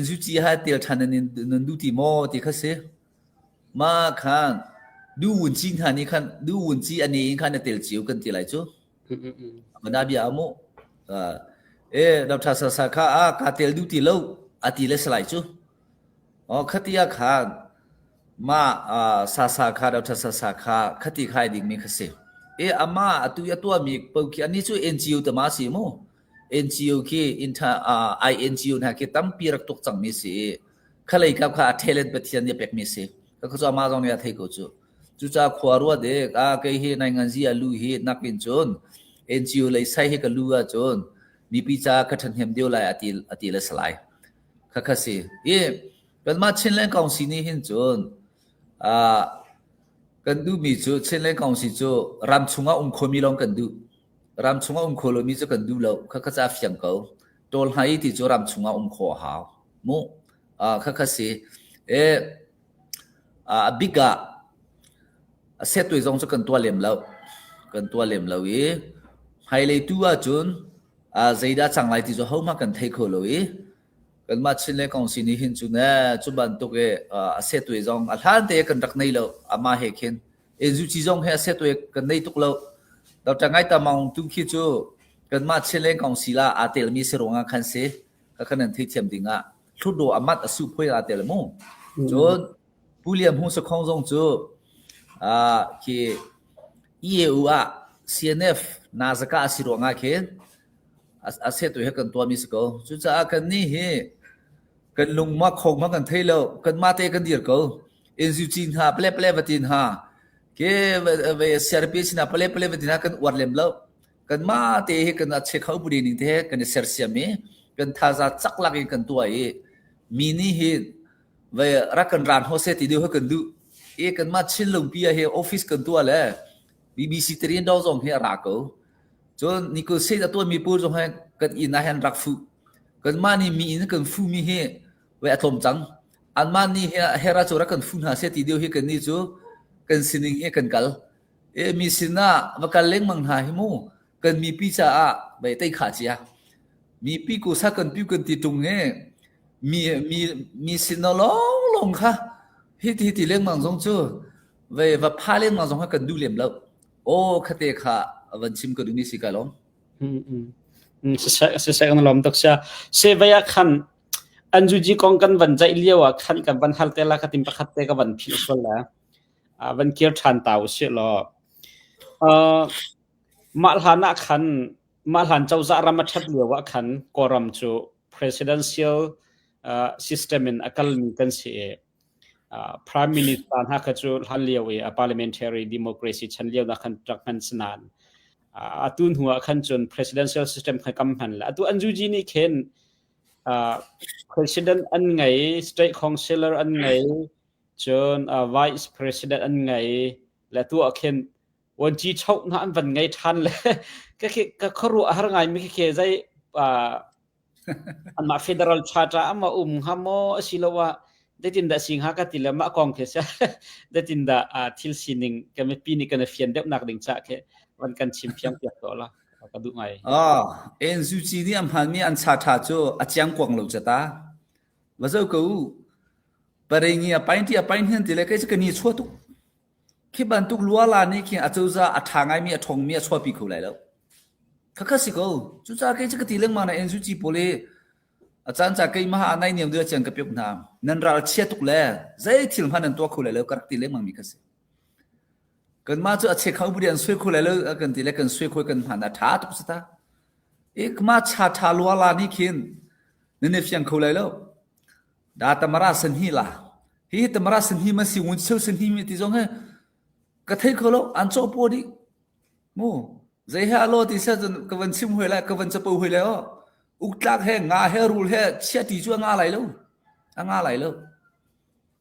NUG ha tel ṭhan nan nan duh ti maw ti kha si. Mah khan du wunci hna nih khan du wunci a ne in khan a tel cio kan ti lai cu. Mana bia mu. E Dr. Sasa kha a ka tel du ti lo a ti le salai cu. O khatia khan ma sasa kha Dr. Sasa kha khati khai ding mi kha si. E ama atu ya tua mi pau khi ani chu NGO ta ma si mu. NGO khi inter INGO na khi tampi rak tuk cang mi si. Khalei kap kha a talent pathian nih pek mi si. Ka kha chu ama zong nih a thei ko cu. Cucaah khua ruat i a kei hi nainganzi a lu hi nakin cun NGO lei sai hi ka lu ahcun mipi caah ka ṭhahnem deuh lai a ti, a ti le salai. Khakha si. I kanmah Chinland Council nih hin cun uh, kan duhmi cu Chinland Council cu ram chungah um khomi lawng kan duh. Ram chungah um kho lomi cu kan duh lo. Khakha ca fiang ko. Tawl hnai ti cu ram chungah um kho a hau. Mu. Uh, khakha si. E, A bik ah a setui zong cu kan tuah lem lo. Kan tuah lem lo i hmailei tu ahcun zeidah cang lai ti cu hohmanh kan thei kho lo i kanmah Chin le Kongsi nih hin cun ee cu bantuk i a setui zong a hlan te kan rak nei lo amah he khin zuci zong he a setui kan nei tuk lo. Dr. Ngai Ta Maung tu khi cu kanmah Chin le Kongsi la aa telmi si ruangah khan si ka kan nan theithiam ding ah Hlutdaw a mat a su phui aa tel mu. Cun Pu Lian Hmung Sakhong zong cu uh, khi EAU ah CNF nazaka a si ruangah khin a setu he kan tuahmi si ko. Cucaah kan nih hi kan lung ma khong ma kan thei lo kan ma te kan dir ko. NUG hna pale pale vatin ha ke ve CRP sina pale pale vatin ha kan uar lem lo. Kanmah te hi kan che kho bu ning te kan i sersiam i kan thaza cak lak in kan tuah i mi nih hi ve rak kan ran ho se ti deuh kan duh i kanmah Chinlung pi ah hi office kan tuah le BBC terin do zong hi a ra ko cun nikul set a tuan mi pawl zong hi kan inn ah hin rak fu kanmah nih mi inn kan fu mi hi ve a tlawm cang anmah nih hi hera cu rak kan fu hna se ti deuh hi kan nih cu kan sining hi kan kal E mi sinah va kal lengmang hna hi mu kan mipi caah vei tei kha cia mipi ku sa kan piu kan ti tung he mi mi mi sin lawng lawng kha hi ti ti lengmang zong cu vei va pha lengmang zong kha kan duh lem lo o khate kha van chim ka duh mi si ka lom siseh kan lom tuk sia se vei ah khan an zuji kong kan van jaih lio ah khan kan van hal te la ka tim pakhat te ka van philh sual la van kir ṭhan ta usih law. Mah hlan ah khan mah hlan cozah ram a ṭhat lio ah khan Kawlram cu presidential uh, system in a kalmi kan si i uh, prime minister hna kha cu hlan lio i a parliamentary democracy chan lio na khan rak hman si nain uh, atu hnu ah khan cun presidential system kha kam hman le atu NUG nih khin uh, president an ngei state councilor an ngei cun uh, vice president an ngei le tu ah khin vuanci choh hna an van ngei ṭhan le ka khi ka khuaruah a har ngai mi khi zei anmah federal charter ama um hnga maw asiloah zeitin dah si hnga ka ti le mah kong khi sia zeitin dah thil sining kan mipi nih kan i fian deuh nak ding ca khi van kan chim fiang piak ko la ka duh ngai. Ah, NUG nih an hmanmi an cha ṭha cu a chiang kuang lo ca ta. Va zo ko u. Parengi a pain ti a pain hian ti le kei cu ka ni chua tuk. Khi bantuk luala nih khin acozah a ṭha ngaimi a ṭhawngmi a chuahpi kho lai lo. Khakha si ko. Cucaah kei cu ka ti lengmang na NUG pawl hi a caan ca keimah ah naihniam deuh cian ka piuk hna. Nan ral chia tuk le zei thil hmanh nan tuah kho lai lo ka rak ti lengmang mi kha si. Kanmah cu a che kho budi an sui kho lai lo kan ti le kan sui kho kan hman a ṭha tuk si ta. Ikma cha ṭha luala nih khin nan i fiang kho lai lo. Da tamara sanhi la. Hi tamara sanhi ma si ngun cheu sanhi mi ti zong he ka thei kho lo an chaw po dih. Mu zei he alo ti sa cun ka van chim hoi lai ka van chapo hoi lai o. Uktlak he nga he rul he chia ti cu a nga lai lo. A nga lai lo.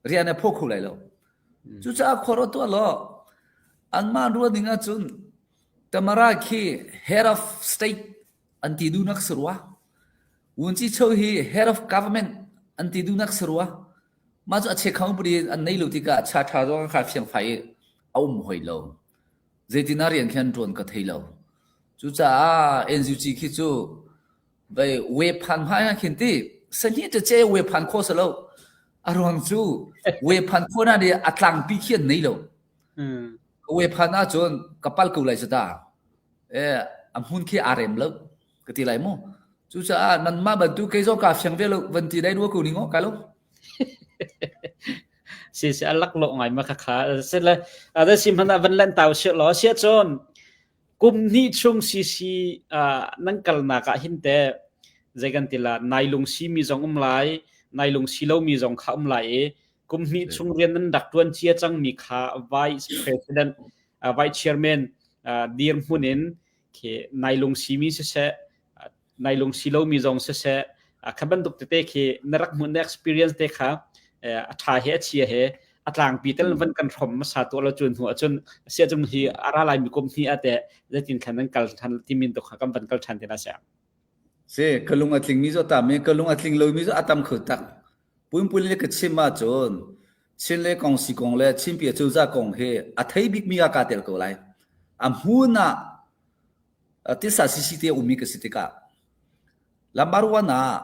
Rian a pho kho lai lo. Cucaah khuaro tuah lo anmah ruah ding ahcun Tamara khi head of state an ti duhnak si rua. Wunci Cho hi head of government an ti duhnak si rua. Mah cu a chekhang puri an nei lo tikah cha tha zong kha fiang fai i a um hoi lo. Zeitin ah rian khi an ṭuan ka thei lo. Cucaah NUG khi cu vei we phan hmai ah khin ti sahni te ce we phan kho sa lo. A ruang cu we phan kho na nih a tlangpi khi an nei lo. We phan ahcun ka pal ko lai cu ta. Eh, a hmun khi aa rem lo ka ti lai mu. Cucaah nanmah bantuk kei zong kaa fiang ve lo van ti dai rua ko ning aw ka lo. Si si a lak lo ngai ma kha kha se le ada sim hana van lan tau sia lo sia chon kum ni chung si si nang kal nak ah hin te zei kan ti la nai lung si mi zong um lai nai lung si lo mi zong kha um lai i kum hnih chung rian nan rak tuan cia cang mi kha vice president vice chairman dirhmun in khi nai lung si mi siseh nai lung si lo mi zong siseh kha bantuk tete khi na rak hmuh na experience te kha a tha he a chia he a tlangpi tel van kan hrom masa to lo chun hu achun sia chung hi ara lai mi kum hi ate zeitin khan nan kal than timin to kha kam van kal than te na sia Se ka lung a tling mi zo tam ka lung a tling lo mi zo atam kho tak Pumpuli le ka chim ahcun Chin le kong si kong le Chinpi acozah kong hi a thei bikmi ah kaa tel ko lai. A hmun ah tisa sisi te ummi ka si tikah lambar wan ah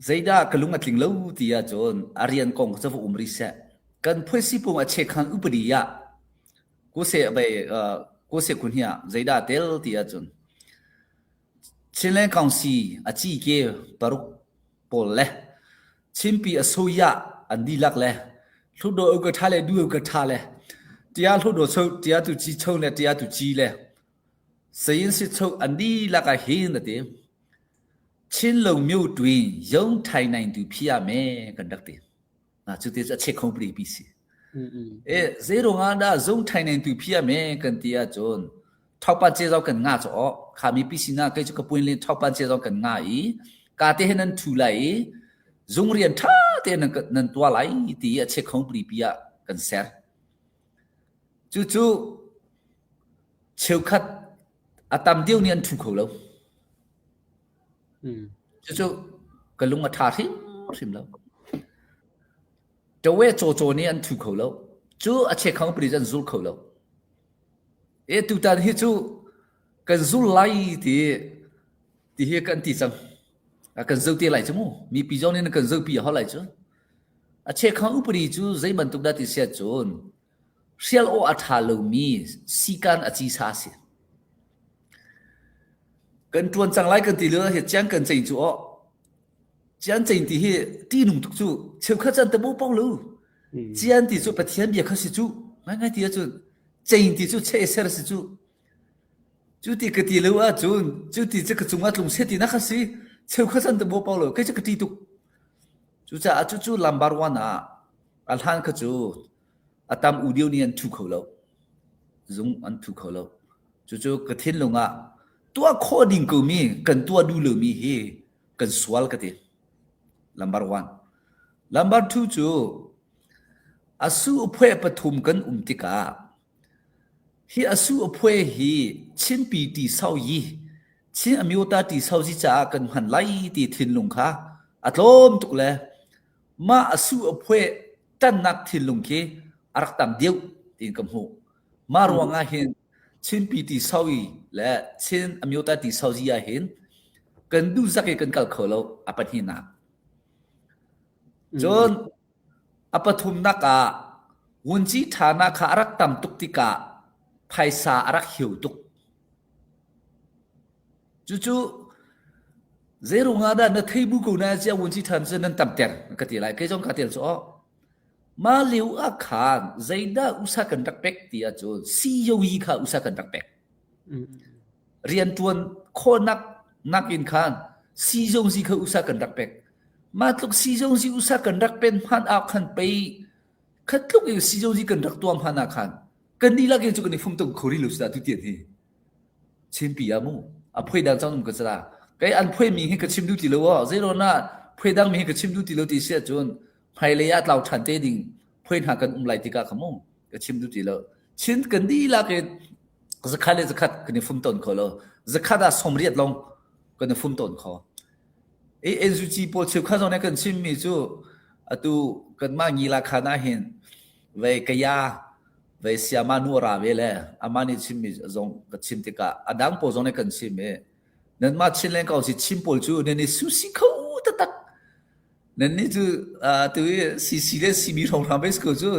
zeidah ka lung a tling lo ti ahcun a rian kong cu va um rih seh. Kan phuaisipung a chekhan upadi ah kuse bai kuse kun hi ah zeidah tel ti ahcun Chinland Council a ci ke paruk pawl le Chinpi a soya an dihlak le Hlutdaw u ka ṭha le du u ka ṭha le tia hlutdaw cho tia tu ci cho le tia tu ci le sayin si cho an dihlak ah hin a ti Chin lo myo tui yong thai nain tu phia me kan rak ti Na cu te cu a chek kho pri pi si. E zeiruang ah dah zung thai nen tu phia me kan ti ahcun thaupan che zong kan nga cho kha mi pi sina kei cu ka puin le thaupan che zong kan nga i ka te he nan thu lai i zung rian tha te nan nan tua lai ti a chek khong pri pi ah kan ser. Cu cu cheukhat a tam deuh nih an thu kho lo. Cucu ka lung a ṭha hrimhrim lo. Ṭawe cawcaw nih an ṭhu kho lo. Cu a chekhang pali an zul kho lo. E tutan hi cu kan zul lai ti ti hi kan ti cang. A kan zo te lai cu mu. Mipi zong nih kan zopi a hau lai cu. A chekhang upadi cu zei bantuk dah ti siah cun hrial aw a ṭha lomi sikan a cisa a si. Kan ṭuan cang lai kan ti lio hi cian kan cein cu aw. Cian cein ti hi ṭihnung tuk cu. Cheukhat cun tabu pong lu. Cian ti cu Pathian bia kha si cu. Ngaingai ti ahcun cein ti cu cheh ser si cu. Cu ti ka ti lo ahcun cu ti cu ka cungah tlung seh ti na kha si. Cheukhat san te bo pau lo kei cu ka ṭi tuk. Cucaah cucu lambar one ah a hlan kha cu a tam u deuh nih an ṭhu kho lo. Zung an ṭhu kho lo. Cucu ka thinlung ah tuah khawh ding ko mi kan tuah duh lomi hi kan sual ka ti. Lambar one. Lambar two cu a su phueh pathum kan um tikah hi a su a phueh hi Chinpi ti sau yi Chin amyota ti sau zi caah kan hman lai ti thinlung kha a tlawm tuk le mah a su a phueh ṭannak thinlung khi a rak tam deuh tiin ka hmuh. Mah ruangah hin Chinpi ti sau yi le Chin amyota ti sau zi ah hin kan duh zak i kan kal kho lo a pahnihnak. Cun a pathumnak ah vunci ṭhanak kha a rak tam tuk tikah phaisa a rak hiu tuk. Cucu zeiruang ah dah na thei bu ko na cia vunci ṭhan cu nan tamter ka ti lai. Kei zong ka tel cu aw. Mah lio ah khan zeidah usa kan rak pek ti ahcun COE kha usa kan rak pek. Rianṭuan khawhnak nakin khan siizungzi kha usa kan rak pek. Mah tluk siizungzi usa kan rak pen hmanh ah khan pei khat tluk in siizungzi kan rak tuah hmanh ah khan kan dihlak in cu kan i fum tung kho rih lo si dah tu tian hi. Chinpi ah mu a phoi dang cang um ka sala. Kei an phoi mi hi ka chim duh ti lo aw. Zeiruang ah phoi dang mi hi ka chim duh ti lo ti si ahcun hmailei ah tlau ṭhan te ding phoi hna kan um lai tikah kha mu ka chim duh ti lo. Chin kan dihlak in zakhat le zakhat kan i fum tawn kho lo. Zakhat ah 80 lawng kan i fum tawn kho. E NUG pawl cheukhat zong nih kan chimmi cu atu kanmah ngila khan ah hin vei kaya vei siama nu ra ve le amah nih chimmi zong ka chim tikah a dang pawl zong nih kan chim i nanmah Chinland ko si Chin pawl cu nan i susi kho taktak Nannih cu tu i CC le CB hrawnghrang base ko cu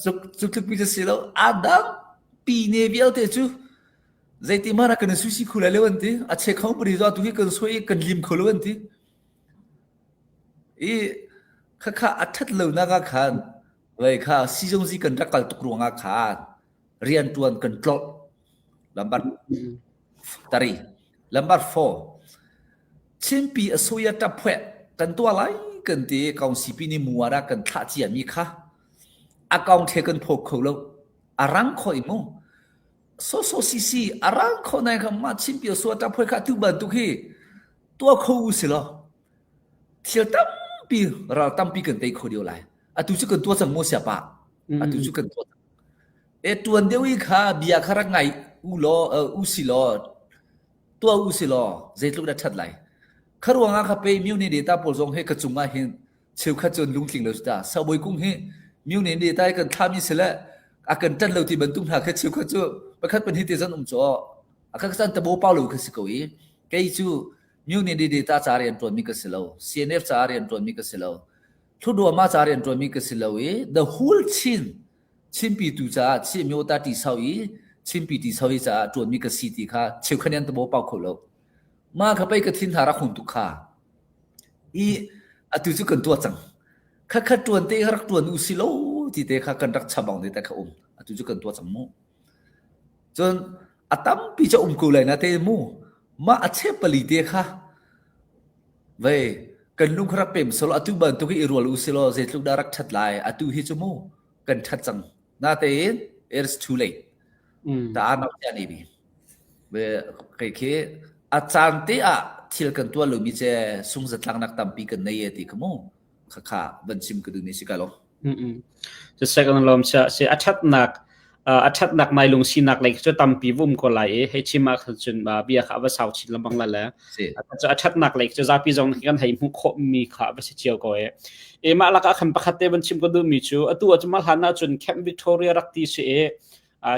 cu tluk pi cu si lo. A dang pine vialte cu zeiti hmanh ah kan i suisi khu lai lo an ti. A che kho pari zo tu hi kan soi i kan lim kho lo an ti. I khakha a ṭhat lonak ah khan vei kha sizungzi kan rak kal tuk ruangah khan rianṭuan kan tlolh. Lambar tari. Lambar 4. Chinpi a sui a ṭap phueh kan tuah lai kan ti i kaungsipi nih muar ah kan thlah ciami kha a kaung the kan phawk kho lo. A rang kho i mu. So so si si a rang kho nai kha mah Chinpi a sui a ṭap phueh kha tu bantuk hi tuah kho u si law thil tampi ral tampi kan tei kho deuh lai. Atu cu kan tuah cang mu siapa. Atu cu kan tuah cang. E tuan deuh i kha bia kha rak ngai u law u si law tuah u si law zeitluk dah ṭhat lai. Kha ruangah kha pei myo ne data pawl zong hi ka cungah hin cheukhat cun lungtling lo ta. Sabawi kung hi myo ne data kan thlami si le a kan ṭan lo ti bantuk hna kha cheukhat cu pakhat pan hi te zan um caw a ka san tabo pau lo kha si ko i kei cu myo ne data ca rian ṭuanmi ka si lo CNF ca rian ṭuanmi ka si lo Thluduama ca rian ṭuanmi ka si lo i the whole Chin Chinpi tu caah Chin myota ti sau i Chinpi ti sau i caah ṭuanmi ka si ti kha cheukhat an tabo pau kho lo. Ma kha pei ka thin hna rak hung tuk kha. I atu cu kan tuah cang. Kha kha ṭuan te rak ṭuan u si lo ti te kha kan rak chabang te te kha um. Atu cu kan tuah cang mu. Cun a tampi ca um ko lai na te mu. Ma a chep pali te kha Vei, kan lung kha rak pem selaw atu bantuk hi i rual u silaw zeitluk dah rak ṭhat lai. Atu hi cu mu kan ṭhat cang. Natein it is too late. Ta nau cia ni bi. Ve kei khi a caan te ah thil kan tuah lomi ce sungzatlaknak tampi kan nei e ti kha mu khakha van chim ka duhmi si ka lo. Siseh kan lawm sia si a ṭhatnak a ṭhatnak nai lung sinak lei cu tampi vum ko lai i hei chim ah khan cun bia kha a va sau chin lengmang la le a ṭhatnak lei cu zapi zong kan hei hmuh khawh mi kha a va si cio ko e e mah lakah khan pakhat te van chim ka duh mi cu atu ah cu mah hlan ah cun Camp Victoria rak ti si i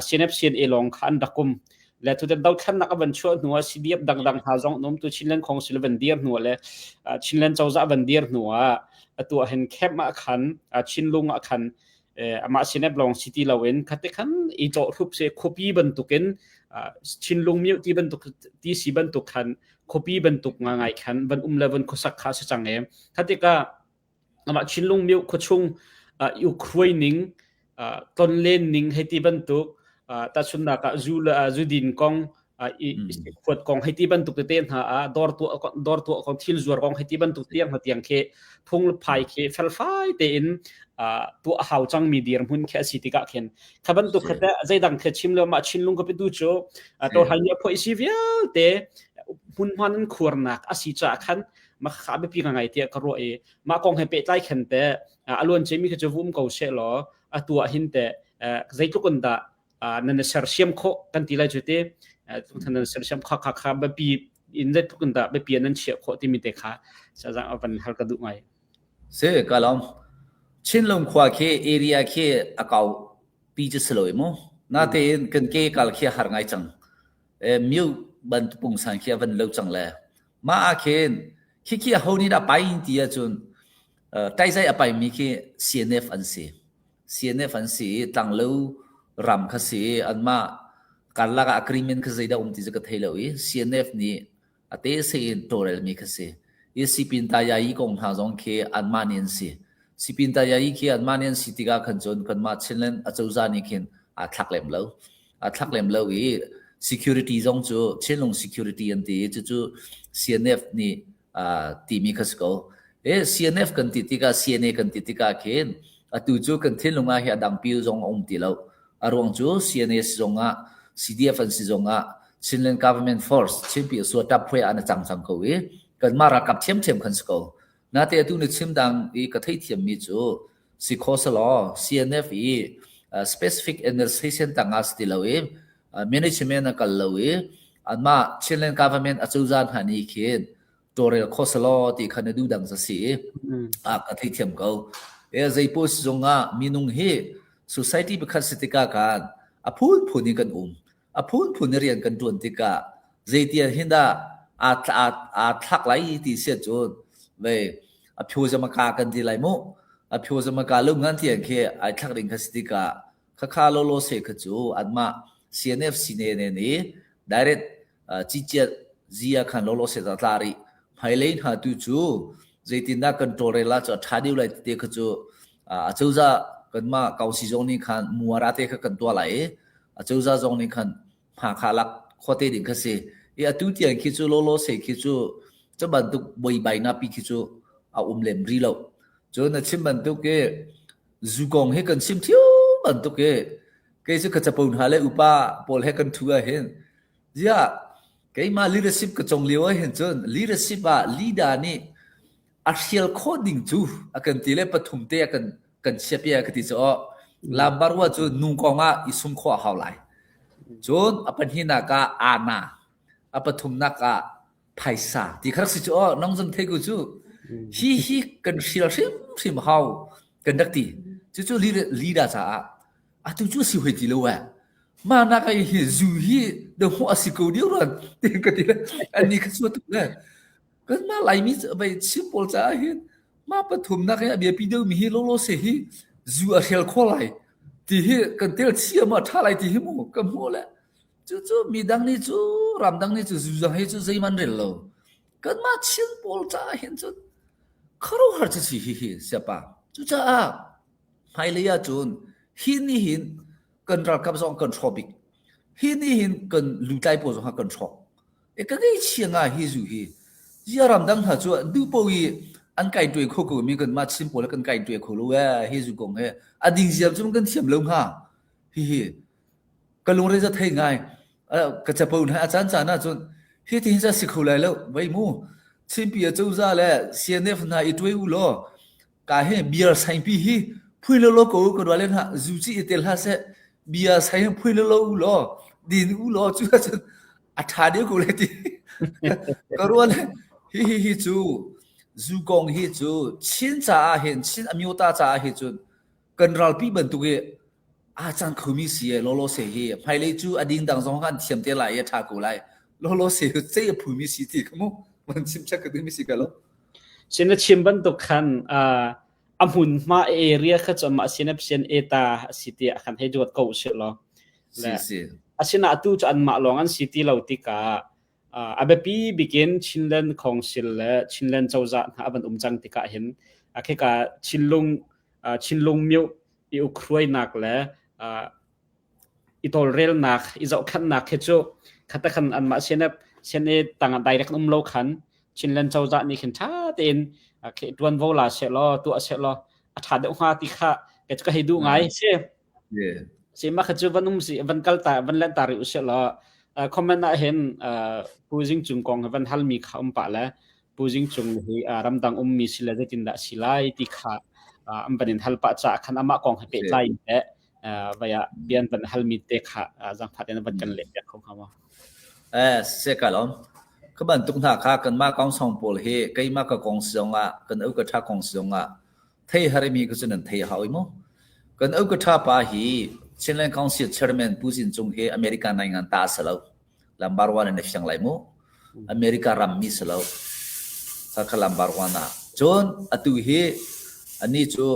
CNF CNA lawng kha an rak um le tutan dothlannak a van chuah hnu ah CDF dangdang hna zong an um tu Chinland Council van dir hnu le Chinland cozah van dir hnu ah atu ah hin camp ah khan Chinlung ah khan amah CNF lawng si ti loin khate khan i cawh hrup se khuapi bantukin Chinlung myu ti bantuk ti si bantuk khan khuapi bantuk nga ngai khan van um le van khuasak kha si cang e khatika amah Chinlung myo khuachung i ukhruai ning tonlen ning hei ti bantuk tahchunhnak ah zu le zudin kong I khuat kong hei ti bantuk tete hna ah dawr tuah dawr tuah kong thil zuar kong hei ti bantuk tiang hna tiang khi phung phai khi felfai tein tuah a hau cangmi dirhmun khi a si tikah khin kha bantuk kha te zeidang khi chim lo ma Chinlung ka pitu cu to hal ni phoi si vialte hmunhma nan khuarnak a si caah khan ma kha biapi ngai tiah ka ruah i mah kong he pehtlai khan te a luan cemi kha cu vum ko she law a tuah hin te zeitluk in dah nan sersiam khawh kan ti lai cu te nan sersiam kha kha kha biapi in zeitluk in dah biapi nan chiah khawh timi te kha sazang a van hal ka duh ngai. Si ka lawm. Chinlung khua khi area khi a kau pi cu si lo i mu. Natein kan ke kal khi a har ngai cang. E, miu bantuk pungsan khi a van lo cang le. Mah ah khin khikhi a ho nih dah pai ti ahcun taizai a paimi khi CNF an si. CNF an si i tlanglo ram kha si i anmah karlak ah agreement kha zeidah um ti cu ka thei lo i CNF nih a te in tawlrelmi kha si. I Sipin Tayayi kong hna zong khi anmah nih an si. Sipin Tayayi khi anmah nih an si tikah khan cun kanmah Chinland acozah nih khin aa thlak lem lo. Aa thlak lem lo i security zong cu Chinlung security an ti i cucu CNF nih uh, timi kha si ko. E CNF kan ti tikah CNA kan ti tikah khin atu cu kan thinlung ah hi a dangpi zong a um ti lo. A ruang cu CNA si zong ah CDF an si zong ah Chinland Government Force Chinpi Asua tap phui ah na cang cang ko i kanmah ralkap thiamthiam khan si ko. Nate atu na chim dang i ka theithiam mi cu si kho selaw CNF i specific administration tangah si ti lo i management a kal lo i anmah Chinland government acozah hna nih khin tawlrel kho selaw ti kha na duh dang za si i a ka theithiam ko. E zeipaw si zongah minung hi society pakhat si tikah kan a phunphun in kan um. A phunphun in rian kan ṭuan tikah zeitian hin dah aa aa thlak lai ti si ahcun vei a phyo zamaka kan ti lai mu. A phyo zamaka lung ngan tiang khi ai thlak ding kha si tikah khakha lolo se kha cu anmah CNF sine ne nih direct ciciat zia khan lolo se ta tla rih. Hmailei hna tu cu zeitindah kan tawlrel ah cu a ṭha deuh lai ti te kha cu acozah kanmah kausi zong nih khan muara te kha kan tuah lai i acozah zong nih khan hma kha lak khuate ding kha si. I atu tiang khi cu lolo se khi cu cu bantuk buaibainak pi khi cu a um lem ri lo. Cun na chim bantuk i zu kong hi kan chim ṭhio bantuk i kei cu ka capo hna le upa pawl he kan ṭhu ahhin ziah keimah leadership ka cong lio ahhin cun leadership ah leader nih a hrial khawh ding cu a kan ti le pathum te a kan kan chiapia ka ti cu aw lambarwa cu nu kong ah i sum khawh a hau lai cun a pahnihnak ah ana a pathumnak ah phaisa ti kha si cu aw nong zong thei ku cu hi hi kan hrial hrimhrim hau kan rak ti cucu leader caah atu cu si hoi ti lo eh ma nak ai hi zu hi de ho asi ko dio ran ti ka ti ani kha su tu le kan ma laimi bai chim pawl caah hin ma pathum nak hi a biapi deuh mi hi lolo se hi zu a hrial kho lai ti hi kan tel chia ma tha lai ti hi mu ka hmu le cu cu mi dang nih cu ram dang nih cu zu zang hi cu zeiman rel lo kan mah Chin pawl caah hin cun khuaruahhar cu si hi hi siapa cucaah hmailei ah cun hi ni hin kan ralkap zong kan hrawh bik hi ni hin kan lutlai pawl zong kan hrawk e ka ngei chia nga hi zu hi zia ram dang hna cu duh po i an kai tuai kho ko mi kan mah Chin pawl kan kai tuai kho lo e hi zu kong he a ding ziam cu kan thiam lo hnga hi hi Ka lungre za thei ngai. Ka capo hna a caan caan ahcun hi ti hin si kho lai lo. Vei mu. Chinpi acozah le CNF hna i tuai u law ka hi beer saingpi hi phui lo lo ko ka ruale hna zu ci i tel hlah seh bia sai phui lo lo u law din u law cu ahcun a ṭha deuh ko lai ti ka ruale hi hi hi cu zu kong hi cu Chin caah hin Chin amyota caah hi cun kan ralpi bantuk i aa cang khomi si e lawlaw se hi hmailei cu a ding dang zong kan thiam te lai i a ṭha ko lai lawlaw se cu cei a phumi si ti kha mu van chim check ka duhmi si ka lo Sin na chim bantuk khan a hmun hma area kha cu mah sin sian eta a si ti khan hei duat ko si law si si asina atu cu anmah lawng an si ti lo tikah a biapi bikin Chinland Council le Chinland cozah hna a van um cang tikah hin khika Chinlung Chinlung myo i ukhruainak le i tawlrelnak i zohkhenhnak khi cu. Khata khan anmah CNF CNA tangah direct um lo khan Chinland cozah nih khin ṭha tein ṭuanvo la seh law tuah seh law a ṭha deuh hnga ti kha ka hei duh ngai si. Si mah kha cu van um si van kal ta van len ta rih usih law comment ah hin Pu Zing Cung kong van halmi kha um pah le Pu Zing Cung hi ramdang ummi si le zeitindah si lai ti kha an van in hal pah caah khan amah kong he pehtlai in le vai ah bian van halmi te kha zangfah tein van kan leh piak kho hnga maw? Eh, se ka lom. Ka bantuk hna kha kanmah kong song pawl hi keimah ka kong si zongah kan au ka tha kong si zongah thei harimi ka cu nan thei hau i mu. Kan au ka tha pa hi Chinland Council Chairman Pu Zin Cung hi America nai ngan ta sa lo. Lambar wan in fiang lai mu. America ram mi si lo. Kha kha lambar wan ah. Cun atu hi ani cu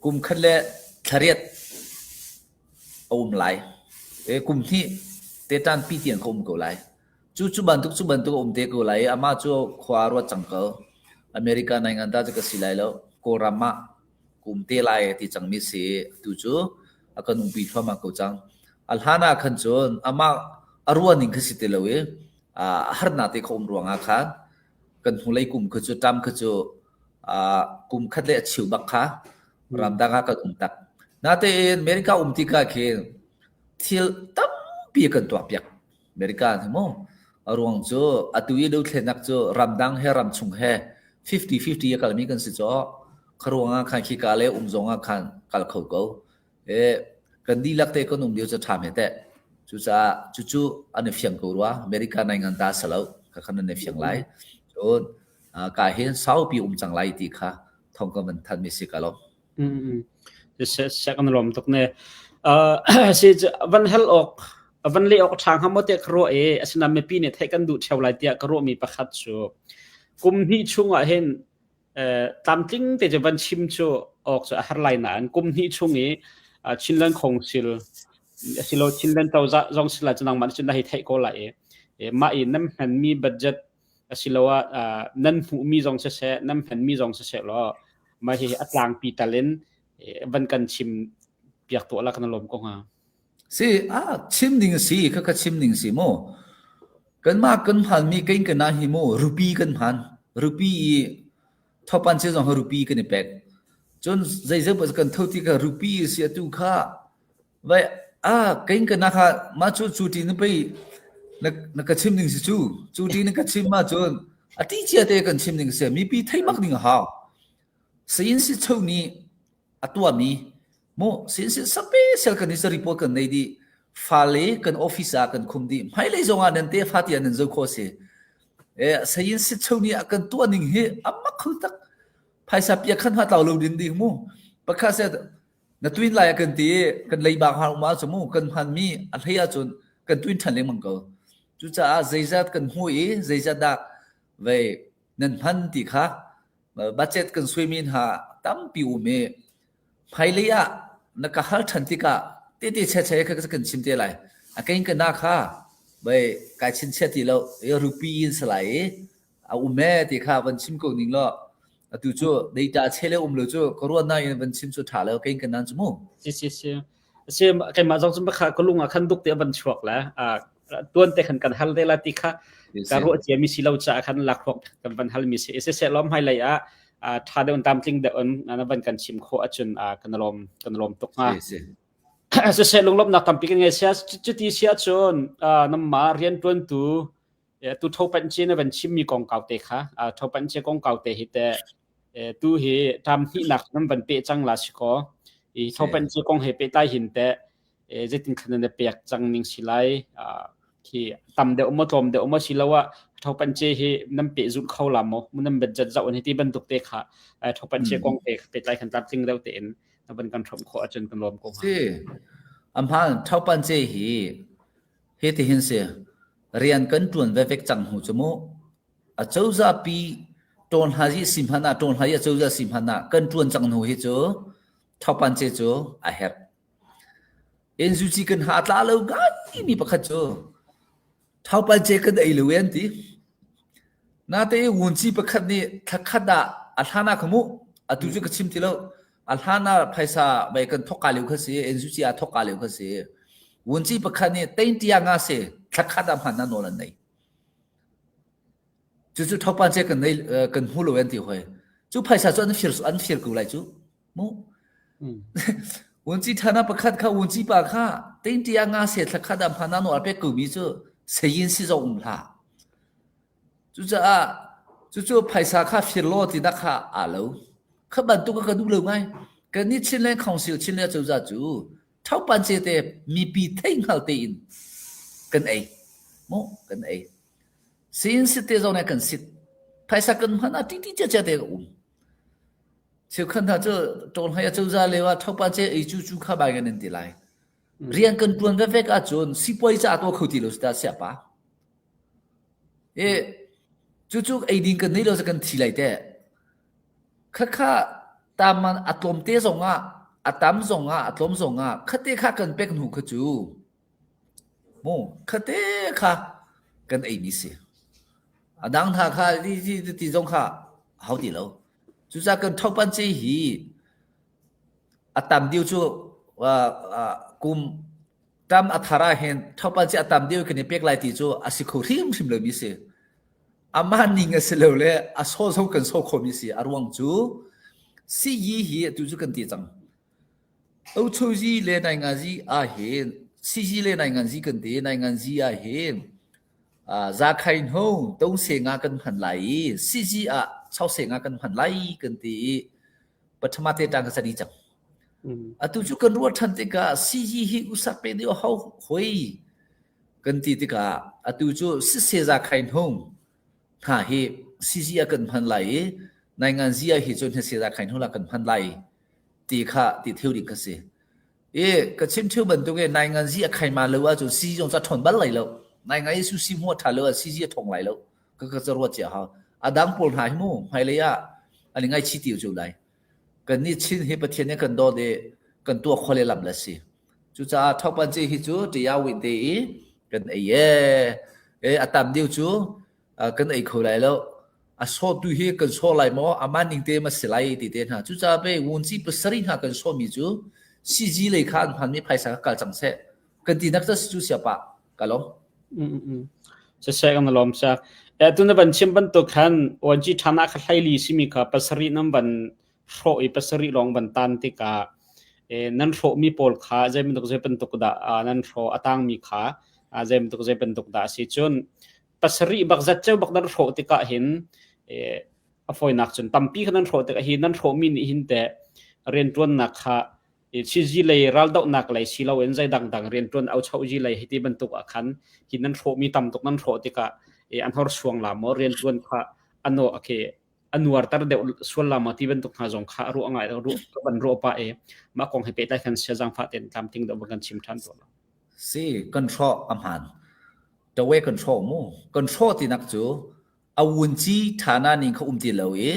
Kum khat le thlariat a um lai. Kum hnih teṭan pi tiang ka um ko lai. Cu cu bantuk cu bantuk a um te ko lai i amah cu khua a ruat cang ko. America nai ngan ta cu ka si lai lo. Kawlram ah ka um te lai a ti cangmi si i atu cu a kan umpi thluahmah ko cang. A hlan ah khan cun amah a ruah ning kha si ti lo i a harnak te kha um ruangah khan kan hnulei kum kha cu ṭam kha cu kum khat le a cheu bak kha ramdang ah kan um tak. Natein America um tikah khin thil tampi kan tuahpiak. America hi mu a ruang cu atu i dothlennak cu ramdang he ramchung he 50-50 a kalmi kan si caw. Kha ruangah khan khika le um zong ah khan kal kho ko. E kan dihlak te kan um lio cu ṭha hme teh. Cucaah cucu an i fiang ko rua. America nai ngan ta salo. Kha khan an i fiang lai. Cun ka hin saupi um cang lai ti kha thong ka man than mi si ka lo. Se kan lom tuk ne. Si van hel ok van le ok ṭha hnga maw te ka ruah i asinain mipi nih theih kan duh ṭheo lai tiah ka ruahmi pakhat cu kum hnih chung ah hin tlamtling te cu van chim cu awk cu a har lai nain kum hnih chung i Chinland Council asilo Chinland cozah zong sila cu nangmah cun na hei theih ko lai i mah i nan hmanmi budget asiloah nan hmuhmi zong siseh nan hmanmi zong siseh law mah hihi a tlangpi tal in van kan chim piak tuah la kan lawm ko hnga. Si, ah chim ding si kha kha chim ding si mu. Kanmah kan hmanmi kein kana hi mu rupi kan hman. Rupi i thopan che zong rupi kan i pek. Cun zeizei kan tho ti ka rupi si atu kha Vai ah kein ka na kha ma cu cu ti na pei na na ka chim ning si cu cu ti na ka chim ma cun a ti cia te kan chim ning si mipi thei bak ding a hau sayin si cho ni a tua mi mu sin sin sape sel kan is report kan nei di fale kan office ah kan khum di hmailei zong ah nan te fa ti nan zo kho si e sayin si cho ni a kan tua ning hi amak khul tak phaisa pia khan ha tlau lo din ding mu pakha se Na tuin lai a kan ti i kan leiba hnga um ahcun mu kan hmanmi a hlei ahcun kan tuin ṭhan lengmang ko. Cucaah zeizat kan hmuh i zeizat dah vei nan hman ti kha budget kan suaimi hna tampi um i hmailei ah na ka hal ṭhan tikah tete cheche kha kan chim te lai. A kein ka na kha vei kai chinchiah ti lo i rupi in salai i a um ee ti kha van chim ko ning law atu cu data chele um lo cu ka ruat nain van chim cu tha lo kein kan nan cu mu si si si si keimah zong cu kha ka lung ah khan duk te van chuak la tuan te khan kan hal te la ti kha ka ruah cia mi si lo cha khan lakhruak kan van hal mi si se se lom hai lei ah tha deuh tam tling deuh na van kan chim kho achun kan lom kan lom tuk nga se se lunglomnak tampi kan ngei sia cuti sia cun namma rian tuan tu Tu thopan na van chimmi kongkau te kha thopan che kongkau te hi te tu hi tam hnihnak nan van pe cang la si ko i thopan che kong he pehtlai hin te zeitin khan na pek cang ning si lai khi tam deuh maw tlawm deuh maw siloah thopan che hi nan pe zul kho la maw nan budget zau an hi ti bantuk te kha thopan che kong te pehtlai khan tlamtling deuh tein na van kan hrom khawh ahcun kan lawm ko hnga. Si. Amhan thopan che hi hi ti hin si Rian kan ṭuan vevek cang hnu cu mu acozah pi ṭawnhlazi si hmanh ah ṭawnhlai acozah si hmanh ah kan ṭuan cang hnu hi cu thopan ce cu a herh. NUG kan ha tla lo ngai mi pakhat cu thopan ce kan ei lo an ti. Nate wunci pakhat nih thlakhat ah a hlan ah kha mu atu cu ka chim ti lo a hlan ah phaisa bai kan thok ka lio kha si NUG a thok ka lio kha si. Wunci pakhat nih teintia nga se thlakhat ah hman na nawl an nei. Cucu thopan che kan nei kan hmu lo an ti hoi. Cu phaisa cu an fir an fir ko lai cu. Mu. Wunci thana pakhat kha wunci pa kha teintia nga se thlakhat ah hman na nawl pek ko mi cu sayin si zo um hlah. Cucaah cucu phaisa kha fir law tinak kha aa lo. Kha bantuk ka duh lo ngai. Kan nih Chinland Council Chinland cozah cu thopan ce te mipi thei hngal tein kan ei. Mu kan ei. Sin sit te zong nih kan sit. Phaisa kan hman ah ti ti cia cia te ka um. Cheukhat hna cu ṭawl hai a cozah lio ah thopan ce ei cu cu kha bai kan in ti lai. Rian kan ṭuan vevek ahcun sipuai ca tuah kho ti lo si ta siapa. E cucu eidin kan nei lo kan thi lai te. Khakha taman a tlawmte zongah a tam zongah a tlawm zongah khate kha kan pek hnu kha cu mu khate kha kan ei mi si. A dang hna kha ti ti ti zong kha hau ti lo. Cucaah kan thopan ce hi a tam deuh cu kum tam a thar ah hin thopan ci a tam deuh kan i pek lai ti cu a si kho hrimhrim lomi si. Amah ning a si lo le a saw zong kan saw khomi si. A ruang cu siyi hi atu cu kan ti cang. Ochozi le naingazi ah hin siyi le nainganzi kan ti nainganzi ah hin zakhain ho tose nga kan hman lai i sizi ah chause nga kan hman lai kan ti i pathama te tang ka sadi cang. Atu cu kan ruah ṭhan tikah sizi hi usak pe deuh hau hoi kan ti tikah atu cu siseza khain hung hna hi sizi ah kan hman lai i naingan zi ah hi cun siseza khain hung la kan hman lai ti kha ti theu ding kha si. I ka chim theu bantuk i naingan zi a khai ma lo ahcun sizi zong ca ṭhawn bal lai lo. Naingan i su si hmuh a ṭha lo ah sizi a ṭhawng lai lo. Ka ka ca ruat cia hau. A dang pawl hna hi mu hmailei ah an i ngaihchih ti cu lai. Kannih Chin hi Pathian nih kan dawt i kan tuah khawh le lam le si. Cucaah thokpan ci hi cu ṭiawi te i kan ei ee. E a tam deuh cu kan ei kho lai lo. A sawtu hi kan saw lai maw amah ning te ma si lai ti te hna. Cucaah pe wunci pasarih hna kan sawmi cu CG lei kha an hmanmi phaisa kha kal cang seh. Kan ti nak cu siapa ka lawm. Siseh kan lawm sa. Eh tu na van chim bantuk khan ONG thana kha hlaili simi kha pasarih nan van hrawh i pasarih lawng van tan tikah eh nan hrawh mi pawl kha zei bantuk zei bantuk dah nan hrawh a tang mi kha zei bantuk zei bantuk dah si cun pasarih bak zat ceu bak nan hrawh tikah hin eh a fawinak cun tampi kha nan hrawh tikah hi nan hrawh mi nih hin te riantuannak kha Chizi lei raldohnak lei si loin zei dangdang rianṭuan auchohzi lei hiti bantuk ah khan hi nan hrawhmi tam tuk nan hrawh tikah an horsuang la maw rianṭuan kha ano akhe a nuarter deuh sual la maw ti bantuk hna zong kha ruah ngai ruah ka ban ruah pa e mah kong he pehtlai khan sia zangfah ten tlamtling deuh kan chim ṭhan to la Si kan hrawh a hmaan tawe kan hrawh mu kan hrawh tinak cu a wunci ṭhana ning kha um ti lo i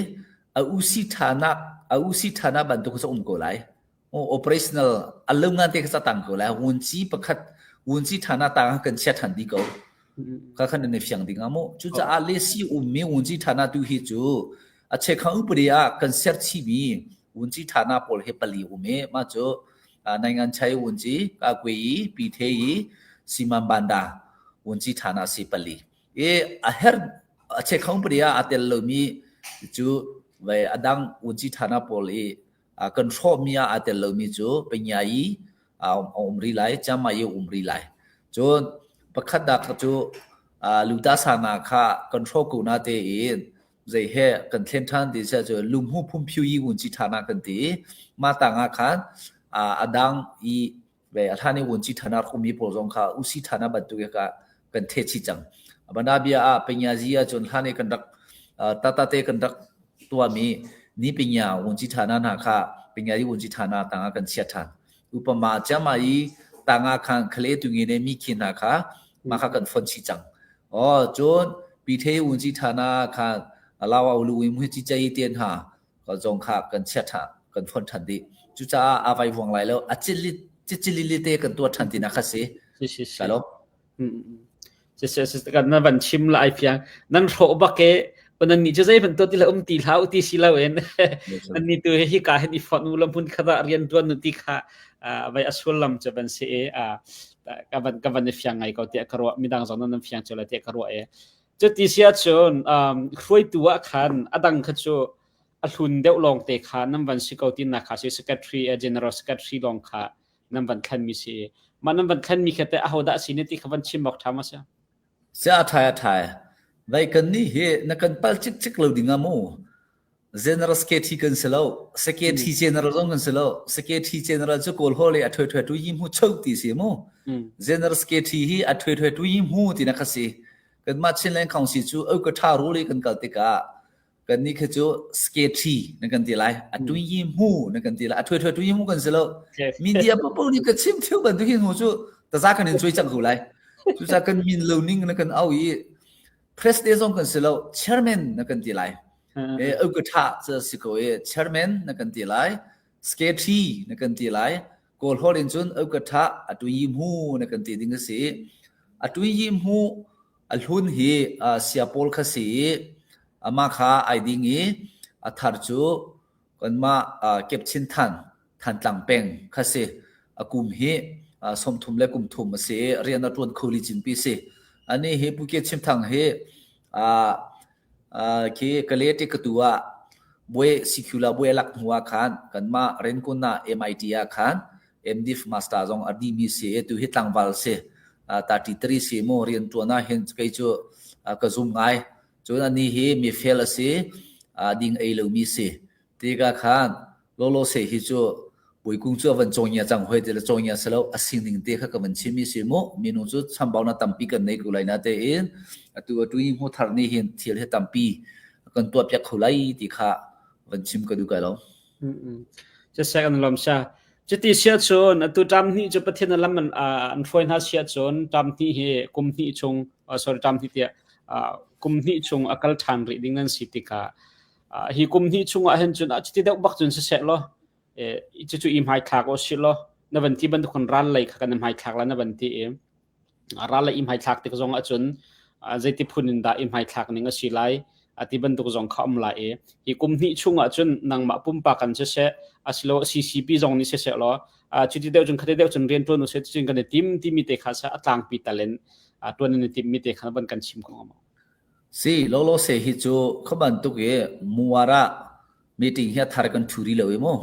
a usi ṭhana a usi ṭhana bantuk kha um ko lai operational a lo ngan te kha tang ko lai wunci pakhat wunci ṭhana tang kan chia ṭhan di ko kha khan ne fiang ding amu cucaah le si ummi wunci ṭhana tu hi cu a chekhang upadi ah kan ser chi mi wunci ṭhana pawl he pali um e ma cu naingan chai wunci ka kwe i pi the i siman banda wunci ṭhana si pali i a her a chekhong pari ah aa tel lomi cu vai a dang unci thana pawl i kan hrawhmi ah aa tel lomi cu Panyai a um ri lai Chamai um ri lai cun pakhat dak cu luta sana kha kan hrawh ko na te in zei he kan thlen than ti sia cu lumhu phum phiu yi unci thana kan ti ma tang ah khan a dang i ve a hlan i wunci thana rak ummi pawl zong kha usi thana bantuk ka kan the chi cang banabia ah penyazi ah cun hlan i kan rak tata te kan rak tuami ni pinya wunci thana hna kha penyazi wunci thana tanga kan chia than upama chama i tanga khan khale tu nge ne mi khi hna kha ma kha kan fon chi cang o cun pi the wunci thana kha alawa ulu wi mu chi chai ten ha ka zong kha kan chiat ṭha kan phon ṭhan dih cucaah a vai vuang lai lo a cicilili te kan tuah ṭhan tinak kha si si si lo si si si kan na van chim la ai fiang nan hrawh bak e nan ni cu zei van tuah ti la um ti hlah ti si lo in nan ni tu hi ka hin i fon u lam hun khada rian tuan nu ti kha vai a sullam cu ban si e a. Ka van ka van i fiang ngai ko tiah ka ruah. Midang zong nan fiang cio lai tiah ka ruah e. Cuti si ahcun um, hruaitu ah khan a dang kha cu a hlun deuh lawng te kha nan van si ko tinak kha si secretary general secretary lawng kha nan van thlenmi si. Mah nan van thlenmi kha teh ahodah si ne ti kha van chim awk ṭha ma si? Sia a ṭhai a ṭhai. Vai kan nih hi na kan pal cikcik lo ding ah mu. General Secretary kan si lo. Secretary General zong kan si lo. Secretary General cu Kawl hawl i a ṭhoi ṭhoi tu yi hmu cho ti si mu. General Secretary hi a ṭhoi ṭhoi tu yi hmu ti na kha si. Kanmah Chinland Council cu au ka ṭha rul i kan kal tikah kannih kha cu secretary na kan ti lai. A tu yi hmu na kan ti lai. A ṭhoi ṭhoi tu yi hmu kan si lo. Media papo nih ka chim theu bantuk hin hmu cu taza kan in cuai cang ko lai. Cucaah kan min lo ning na kan au i President zong kan si lo, chairman na kan ti lai. E au ka tha ca si ko e chairman na kan ti lai, secretary na kan ti lai. Kawl holh in cun au ka tha atu yi mu na kan ti ding a si. Atu yi mu a hlun hi sia pawl kha si i ama kha ai ding i a thar cu kanmah Kepchin Than Thantlang peng kha si. A kum hi 30 le kum thum a si i rian a ṭuan kho li cinpi si. Ani hi Pu Ke Chim Thang hi khi Kalete katu ah buai CQ la buai lak hnu ah khan kanmah Renkun ah MIT ah khan MDiv master zong a dimi si i tu hi tlangval si. 33 si mu rian ṭuan ah hin kei cu ka zum ngai. Cun anih hi mifel a si, ding ei lomi si. Tikah khan lawlaw se hi cu Bawikung cu a van cawngia cang hoi ti le cawngia si lo a sining te kha ka van chim mi si mu minung cu chambaunak tampi kan nei ko lai na tein atu atu hi hmu thar nih hin thil hi tampi kan tuah piak kho lai ti kha van chim ka duh kai lo. Siseh kan lawm sia. Cuti sia cun atu ṭam hnih cu Pathian a lam an an hruai hna sia cun ṭam hnih hi kum hnih chung sorry ṭam hnih tiah kum hnih chung a kal ṭhan rih ding nan si tikah hi kum hnih chung ah hin cun cuti deuh bak cun siseh law cucu i hmaithlak aw si law na van ti bantuk ral lei kha kan hmaithlak la na van ti i ral le i hmaithlak tik zong ahcun zeiti phun in dah i hmaithlak ning a si lai a ti bantuk zong kha um lai i hi kum hnih chung ahcun nangmah pumpak kan siseh asilo CCP zong nih siseh law cuti deuh cun khati deuh cun rian tuan usih cun kan i tim timi te kha a tlangpi talin tuan in i tim mi te kha van kan chim kho hnga maw? Si lolo se hi cu kha bantuk i muara meeting hi a thar kan thu ri lo i mu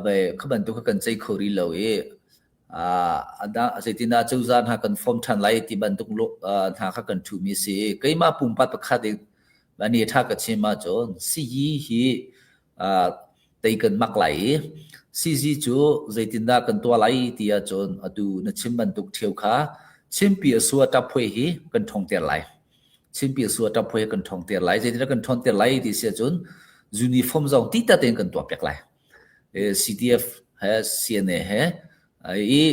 ve kha bantuk kan cei kho ri lo i Zeitindah cozah hna kan form ṭhan lai ti bantuk hna kha kan ṭhumi a si i keimah pumpak pakhat in ani ṭha ka chim ahcun siyi hi tei kan mak lai i sizi cu zeitindah kan tuah lai ti ahcun atu na chim bantuk ṭheo kha Chinpi a sua ṭaphuai hi kan ṭhongter lai. Chinpi a sua ṭaphuai hi kan ṭhongter lai. Zeitindah kan ṭhawnter lai ti si ahcun uniform zong tita tein kan tuah piak lai. CDF he CNA he i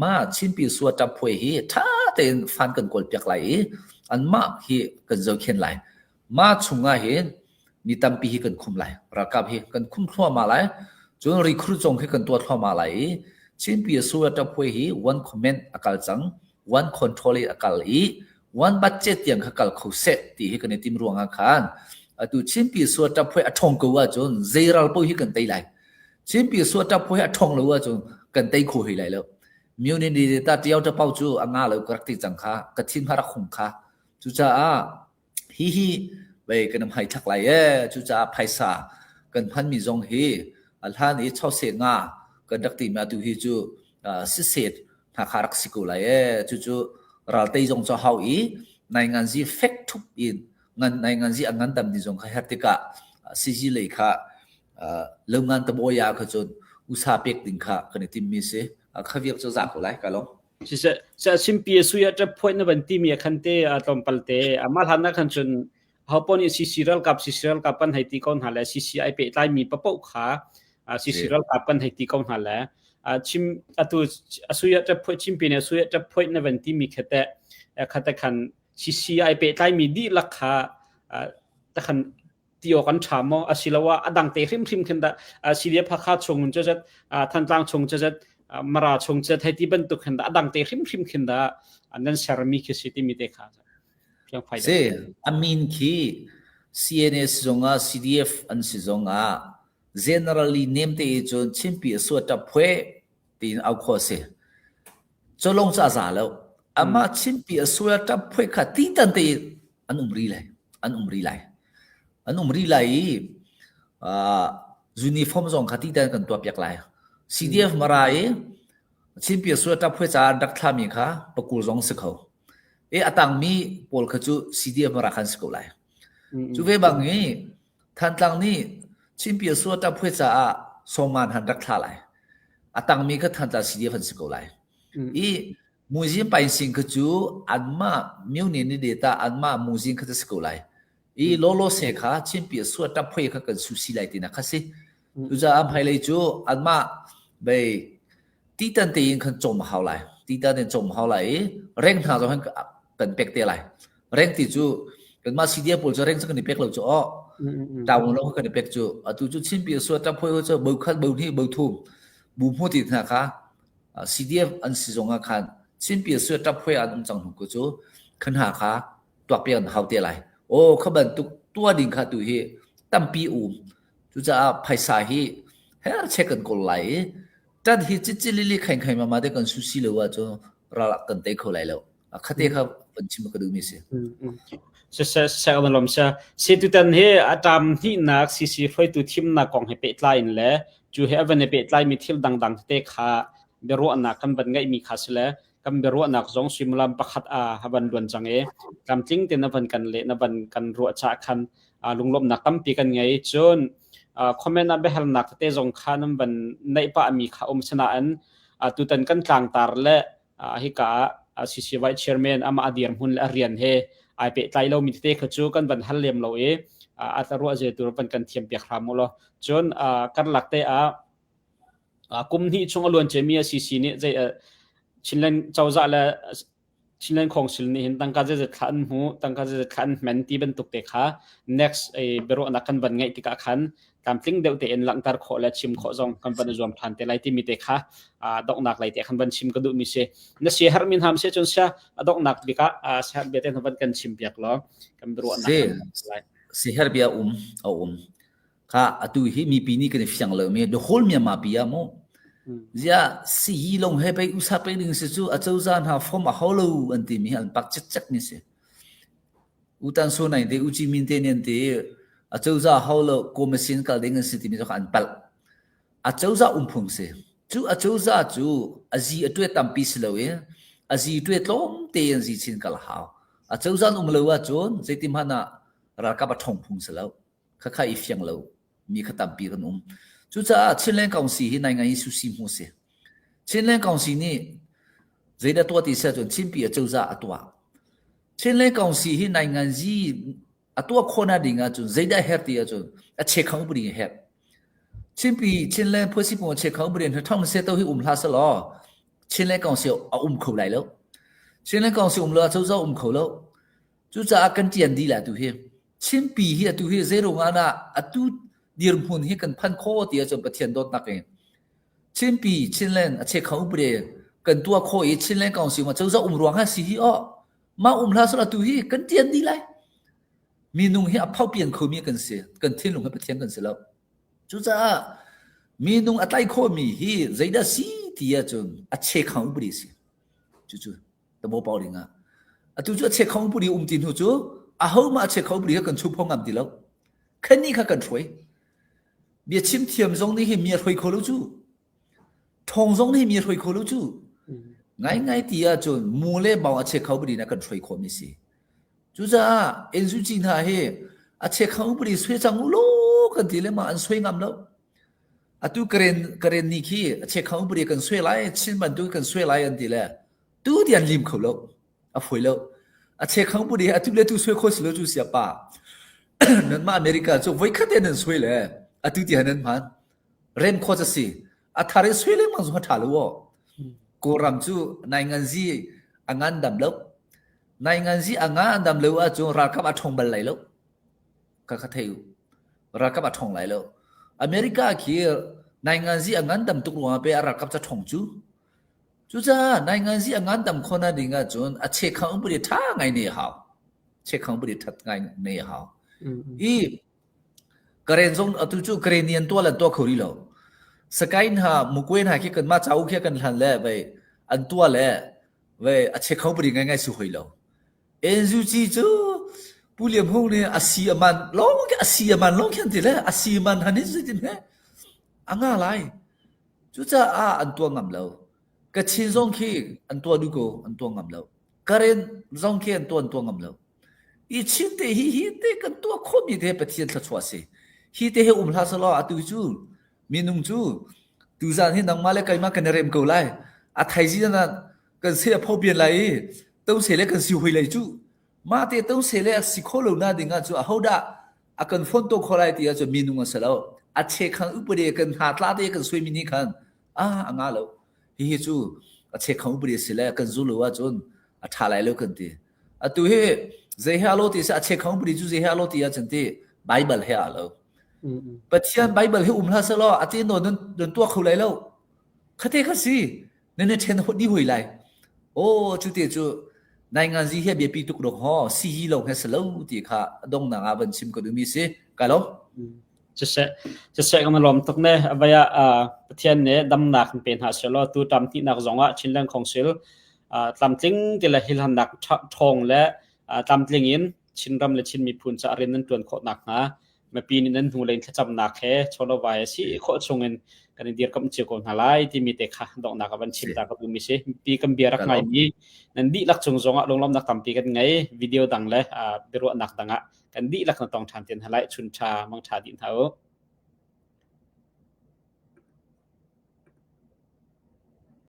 mah Chinpi sua ṭaphuai hi ṭha tein fan kan kawl piak lai i anmah hi kan zohkhenh lai. Mah chungah hin mi tampi hi kan khum lai. Ralkap hi kan khum thluahmah lai. Cun recruit zong hi kan tuah thluahmah lai i Chinpi sua ṭaphuai hi one comment a kal cang, one control i a kal i one budget tiang kha kal kho seh ti hi kan i tim ruangah khan atu Chinpi sua ṭaphuai a ṭhawng ko ahcun zei ral paoh hi kan tei lai. Chinpi sua ṭaphuai a ṭhawng lo ahcun kan tei kho hoi lai lo. Myone ni ta ṭiao ṭapau cu a nga lo ka rak ti cang kha ka thin kha rak hung kha. Cucaah hihi vei kan hmai thlak lai ee cucaah phaisa kan hmanmi zong hi a hlan i chawse nga kan rak timi atu hi cu siset hna kha rak si ko lai ee cucu raltei zong cu hau i nainganzi fek thup in ngan nainganzi a ngandam ni zong kha her tikah siji lei kha lo ngan taboya kha cun usa pek ding kha kan i timmi si khaviak cu za ko lai ka lo Siseh, simpi sui a ṭap phuai na van timi a khan te a tlawmpal te amah hlan ah khan cun hopo nih CC ralkap CC ralkap kan hei ti ko hna le CC ai pehtlai mi papoh kha CC ralkap kan hei ti ko hna le chim atu asui a ṭap phuai chimpi ne sui a ṭap phuai na van timi khate khate khan CC ai pehtlai mi dihlak kha takhan ti awk an ṭha maw asiloah a dang te hrimhrim khin dah CDF Hakha chung cu zat Thantlang chung cu zat Mara chung cu hei ti bantuk khin dah a dang te hrimhrim khin dah nan sermi khi si timi te kha Si a min khi CNS zongah CDF an si zongah generally name te cun Chinpi a suat ṭap phuai tiin au khawh a si. Colong cu a za lo. Amah Chinpi a sual ṭap phuai kha titan te an um ri lai. An um ri lai. An um ri lai i uh, uniform zong kha titan kan tuah piak lai. CDF Mara i Chinpi a sual ṭap phuai ca an rak thlami kha pakul zong si kho. E a tangmi pawl kha cu CDF Mara khan si ko lai. Cu ve bang i Thantlang nih Chinpi a sual ṭap phuai caah sawman han rak thla lai. A tangmi kha Thantlang CDF an si ko lai. I museum paising kha cu anmah myone ni data anmah museum kha si ko lai. I lolo se kha Chinpi a sual ṭap phuai kha kan su si lai tina kha si. Cucaah hmailei cu anmah bei titan tein khan cawm a hau lai. Titan in cawm a hau lai i reng hna zong kan pek te lai. Reng ti cu kanmah CDF pawl cu reng cu kan i pek lo cu aw. Taung lo kan i pek cu. Atu cu Chinpi a suat ṭap hoi cu bo khat bo hnih bo thum bu hmu ti hna kha CDF an si zong ah khan Chinpi a suat ṭap hoi an um cang hnu ko cu khan ha kha tuak piak an hau te lai. Aw kha bantuk tua ding kha tu hi tampi um. Cucaah phaisa hi her che kan kawl lai i ṭan hi cicilili khain khain mama te kan su si lo ahcun ral kan tei kho lai lo. Khate kha van chim ka duhmi si. Siseh siseh kan lawm sia. Si tutan hi a ṭam hnihnak CC hruaitu thimnak kong he pehtlai in le cu he a van i pehtlai mi thil dangdang tete kha biaruahnak kan van ngeihmi kha si le kan biaruahnak zong suimilam pakhat a van luan cang i tlamtling tein na van kan leh na van kan ruah cah khan lunglawmhnak tampi kan ngei. Cun comment ah biahalnak tete zong kha nan van neih pah mi kha um sinain tutan kan tlangtar le hika ah CC Vice Chairman amah a dirhmun le a rian he ai pehtlai lomi tete kha cu kan van hal lem lo i a ruah zia tu van kan thiam piak hram u law. Cun karlak te ah Kum hnih chung a luan ciami a CC nih zei Chinland cozah le Chinland Council nih hin tangka zeizat thla an hmu, tangka zeizat thla an hmen ti bantuk te kha next biaruahnak kan van ngeih tikah khan tlamtling deuh tein langhter khawh le chim khawh zong kan van i zuam ṭhan te lai timi te kha donghnak lei te khan van chim ka duhmi si. Na si herhmi hna si cun sia a donghnak bik ah siaherh bia te van kan chim piak law kan biaruahnak kan lai. Si herh bia um a um. Kha atu hi mipi nih kan i fiang lomi the whole Myanmar pi ah mu zia siyi long he pei usa pei ding si cu acozah hna form a hau lo an timi hi an pak cikcek mi si. Utan so nai te uchi min te nen te acozah hau lo commission kal ding an si timi cu an palh. Acozah umphung si. Cu acozah cu azi a tuet tampi si lo i azi tuet tlawm te an zi chin kal hau. Acozah um lo ahcun zeitim hmanh ah ralkap a ṭhong phung si lo. Khakha i fiang lo mi kha tampi kan um. Cucaah Chinland Council hi nai ngai susi hmu si. Chinland Council nih zeidah tuah ti si ahcun Chinpi acozah a tuah. Chinland Council hi nai ngan zi a tuah khawhnak ding ahcun zeidah her ti ahcun a chekhang upadi a herh. Chinpi Chinland Phuasipung a chekhang upadi hna thong se to hi um hlah selaw Chinland Council a um kho lai lo. Chinland Council um lo acozah um kho lo. Cucaah kan ṭian dih la tu hi. Chinpi hi atu hi zeiruang ah dah atu dirhmun hi kan phan khawh ti ahcun Pathian dawtnak in Chinpi Chinland a chekha upade kan tuah khawh i Chinland Council ma cozah um ruang ha si hi aw mah um hlah sal atu hi kan tian dih lai minung hi a phau pian khomi kan si kan thinlung hi Pathian kan si lo cucaah minung a tlai khawhmi hi zeidah si ti ahcun a chekha upade si cucu tabo pau ding ah atu cu a chekhong puri um ti hnu cu aho mah a chekhong puri kha kan chup ngam ti lo khani kha kan hruai bia chim thiam zong nih hi mi a hruai kho lo cu thong zong nih mi a hruai kho lo cu ngai ngai ti ahcun mu le mau a chekhau puri na kan hruai khawh mi si cucaah NUG hna hi a chekhau puri sui cang u lo kan ti le ma an sui ngam lo atu karen karen ni khi a chekhau puri kan sui lai chin bantuk kan sui lai an ti le Tu ti an lim kho lo. A fawi lo. A chekhang puri atu le tu suai kho si lo cu sia pa. Nanmah America cu voikhat te nan suai le atu ti han nan hman. Rem kho ca si. A thar in suai lengmang zong a tha lo aw. Kawlram cu nainganzi a ngan dam lo. Nainganzi a ngan dam lo ahcun ralkap a ṭhong bal lai lo. Ka kha thei u. Ralkap a ṭhong lai lo. America khi nainganzi a ngan dam tuk ruangah pe a ralkap ca ṭhong cu. Cucaah nainganzi a ngandam khawhnak ding ahcun a chekhang upadi ṭha ngai ne hau. Chekhang upadi ṭhat ngai ne hau. I Karen zong atu cu Karen nih an tuah le an tuah kho rih lo. Sakain ha mukwe hna khi kanmah cauk khi kan hlan le vei. An tuah le ve a che kho bari ngai ngai si hoi lo. NUG cu Pu Lian Hung nih a si a man lawng a si a man lawng khin ti le a si man han hin zeitin he a nga lai. Cucaah an tuah ngam lo. Kachin zong khi an tuah duh ko an tuah ngam lo. Karen zong khi an tuah an tuah ngam lo. I Chin te hi hi te kan tuah khawhmi te Pathian thluachuah si. Hi te he um hlah selaw atu cu minung cu tuzan hi nangmah le keimah kan i rem ko lai. A thaizing ah kan se a pho pian lai i to se le kan si hui lai cu. Mah te to se le a si kho lo na ding ah cu ahodah a kan phone to kho lai ti ah cun minung a si lo. A che khang upade kan hna tla te kan suai mi nih khan ah a nga lo. Hihi cu a che khang upade si le kan zu lo ahcun a ṭha lai lo kan ti. Atu hi zei he alo ti si a chekhang puri cu zei he alo ti ahcun ti Bible he alo. Pathian Bible hi um hlah selaw a te no nan nan tuah kho lai lo. Khate kha si nan i ṭhen di hui lai. Oh cu te cu nai ngan zi hi biapi tuk dong ho si hi lo he selo ti kha dong na nga van chim ko dumi si ka lo. Siseh siseh kan lawm tuk ne avaya Pathian nih damnak in pe hna selaw tu tam hnih zong ah Chinland Council tlamtling ti le hilhamnak ṭhawng le tlamtling in Chinram le Chin miphun ca rian nan ṭuan khawh nakhnga mipi nih nan hnulei in thlacamnak he chawlawai a si khawh chung in kan i dirkamh cio ko hna lai timi te kha donghnak a van chim ta ka duhmi si. Mipi kan bia rak ngaimi nan dihlak cung zong ah lunglawmhnak tampi kan ngei. Video dang le biaruahnak dang ah kan dihlak na tong ṭhan te hna lai. Chun ṭha, mang ṭha dih hna u.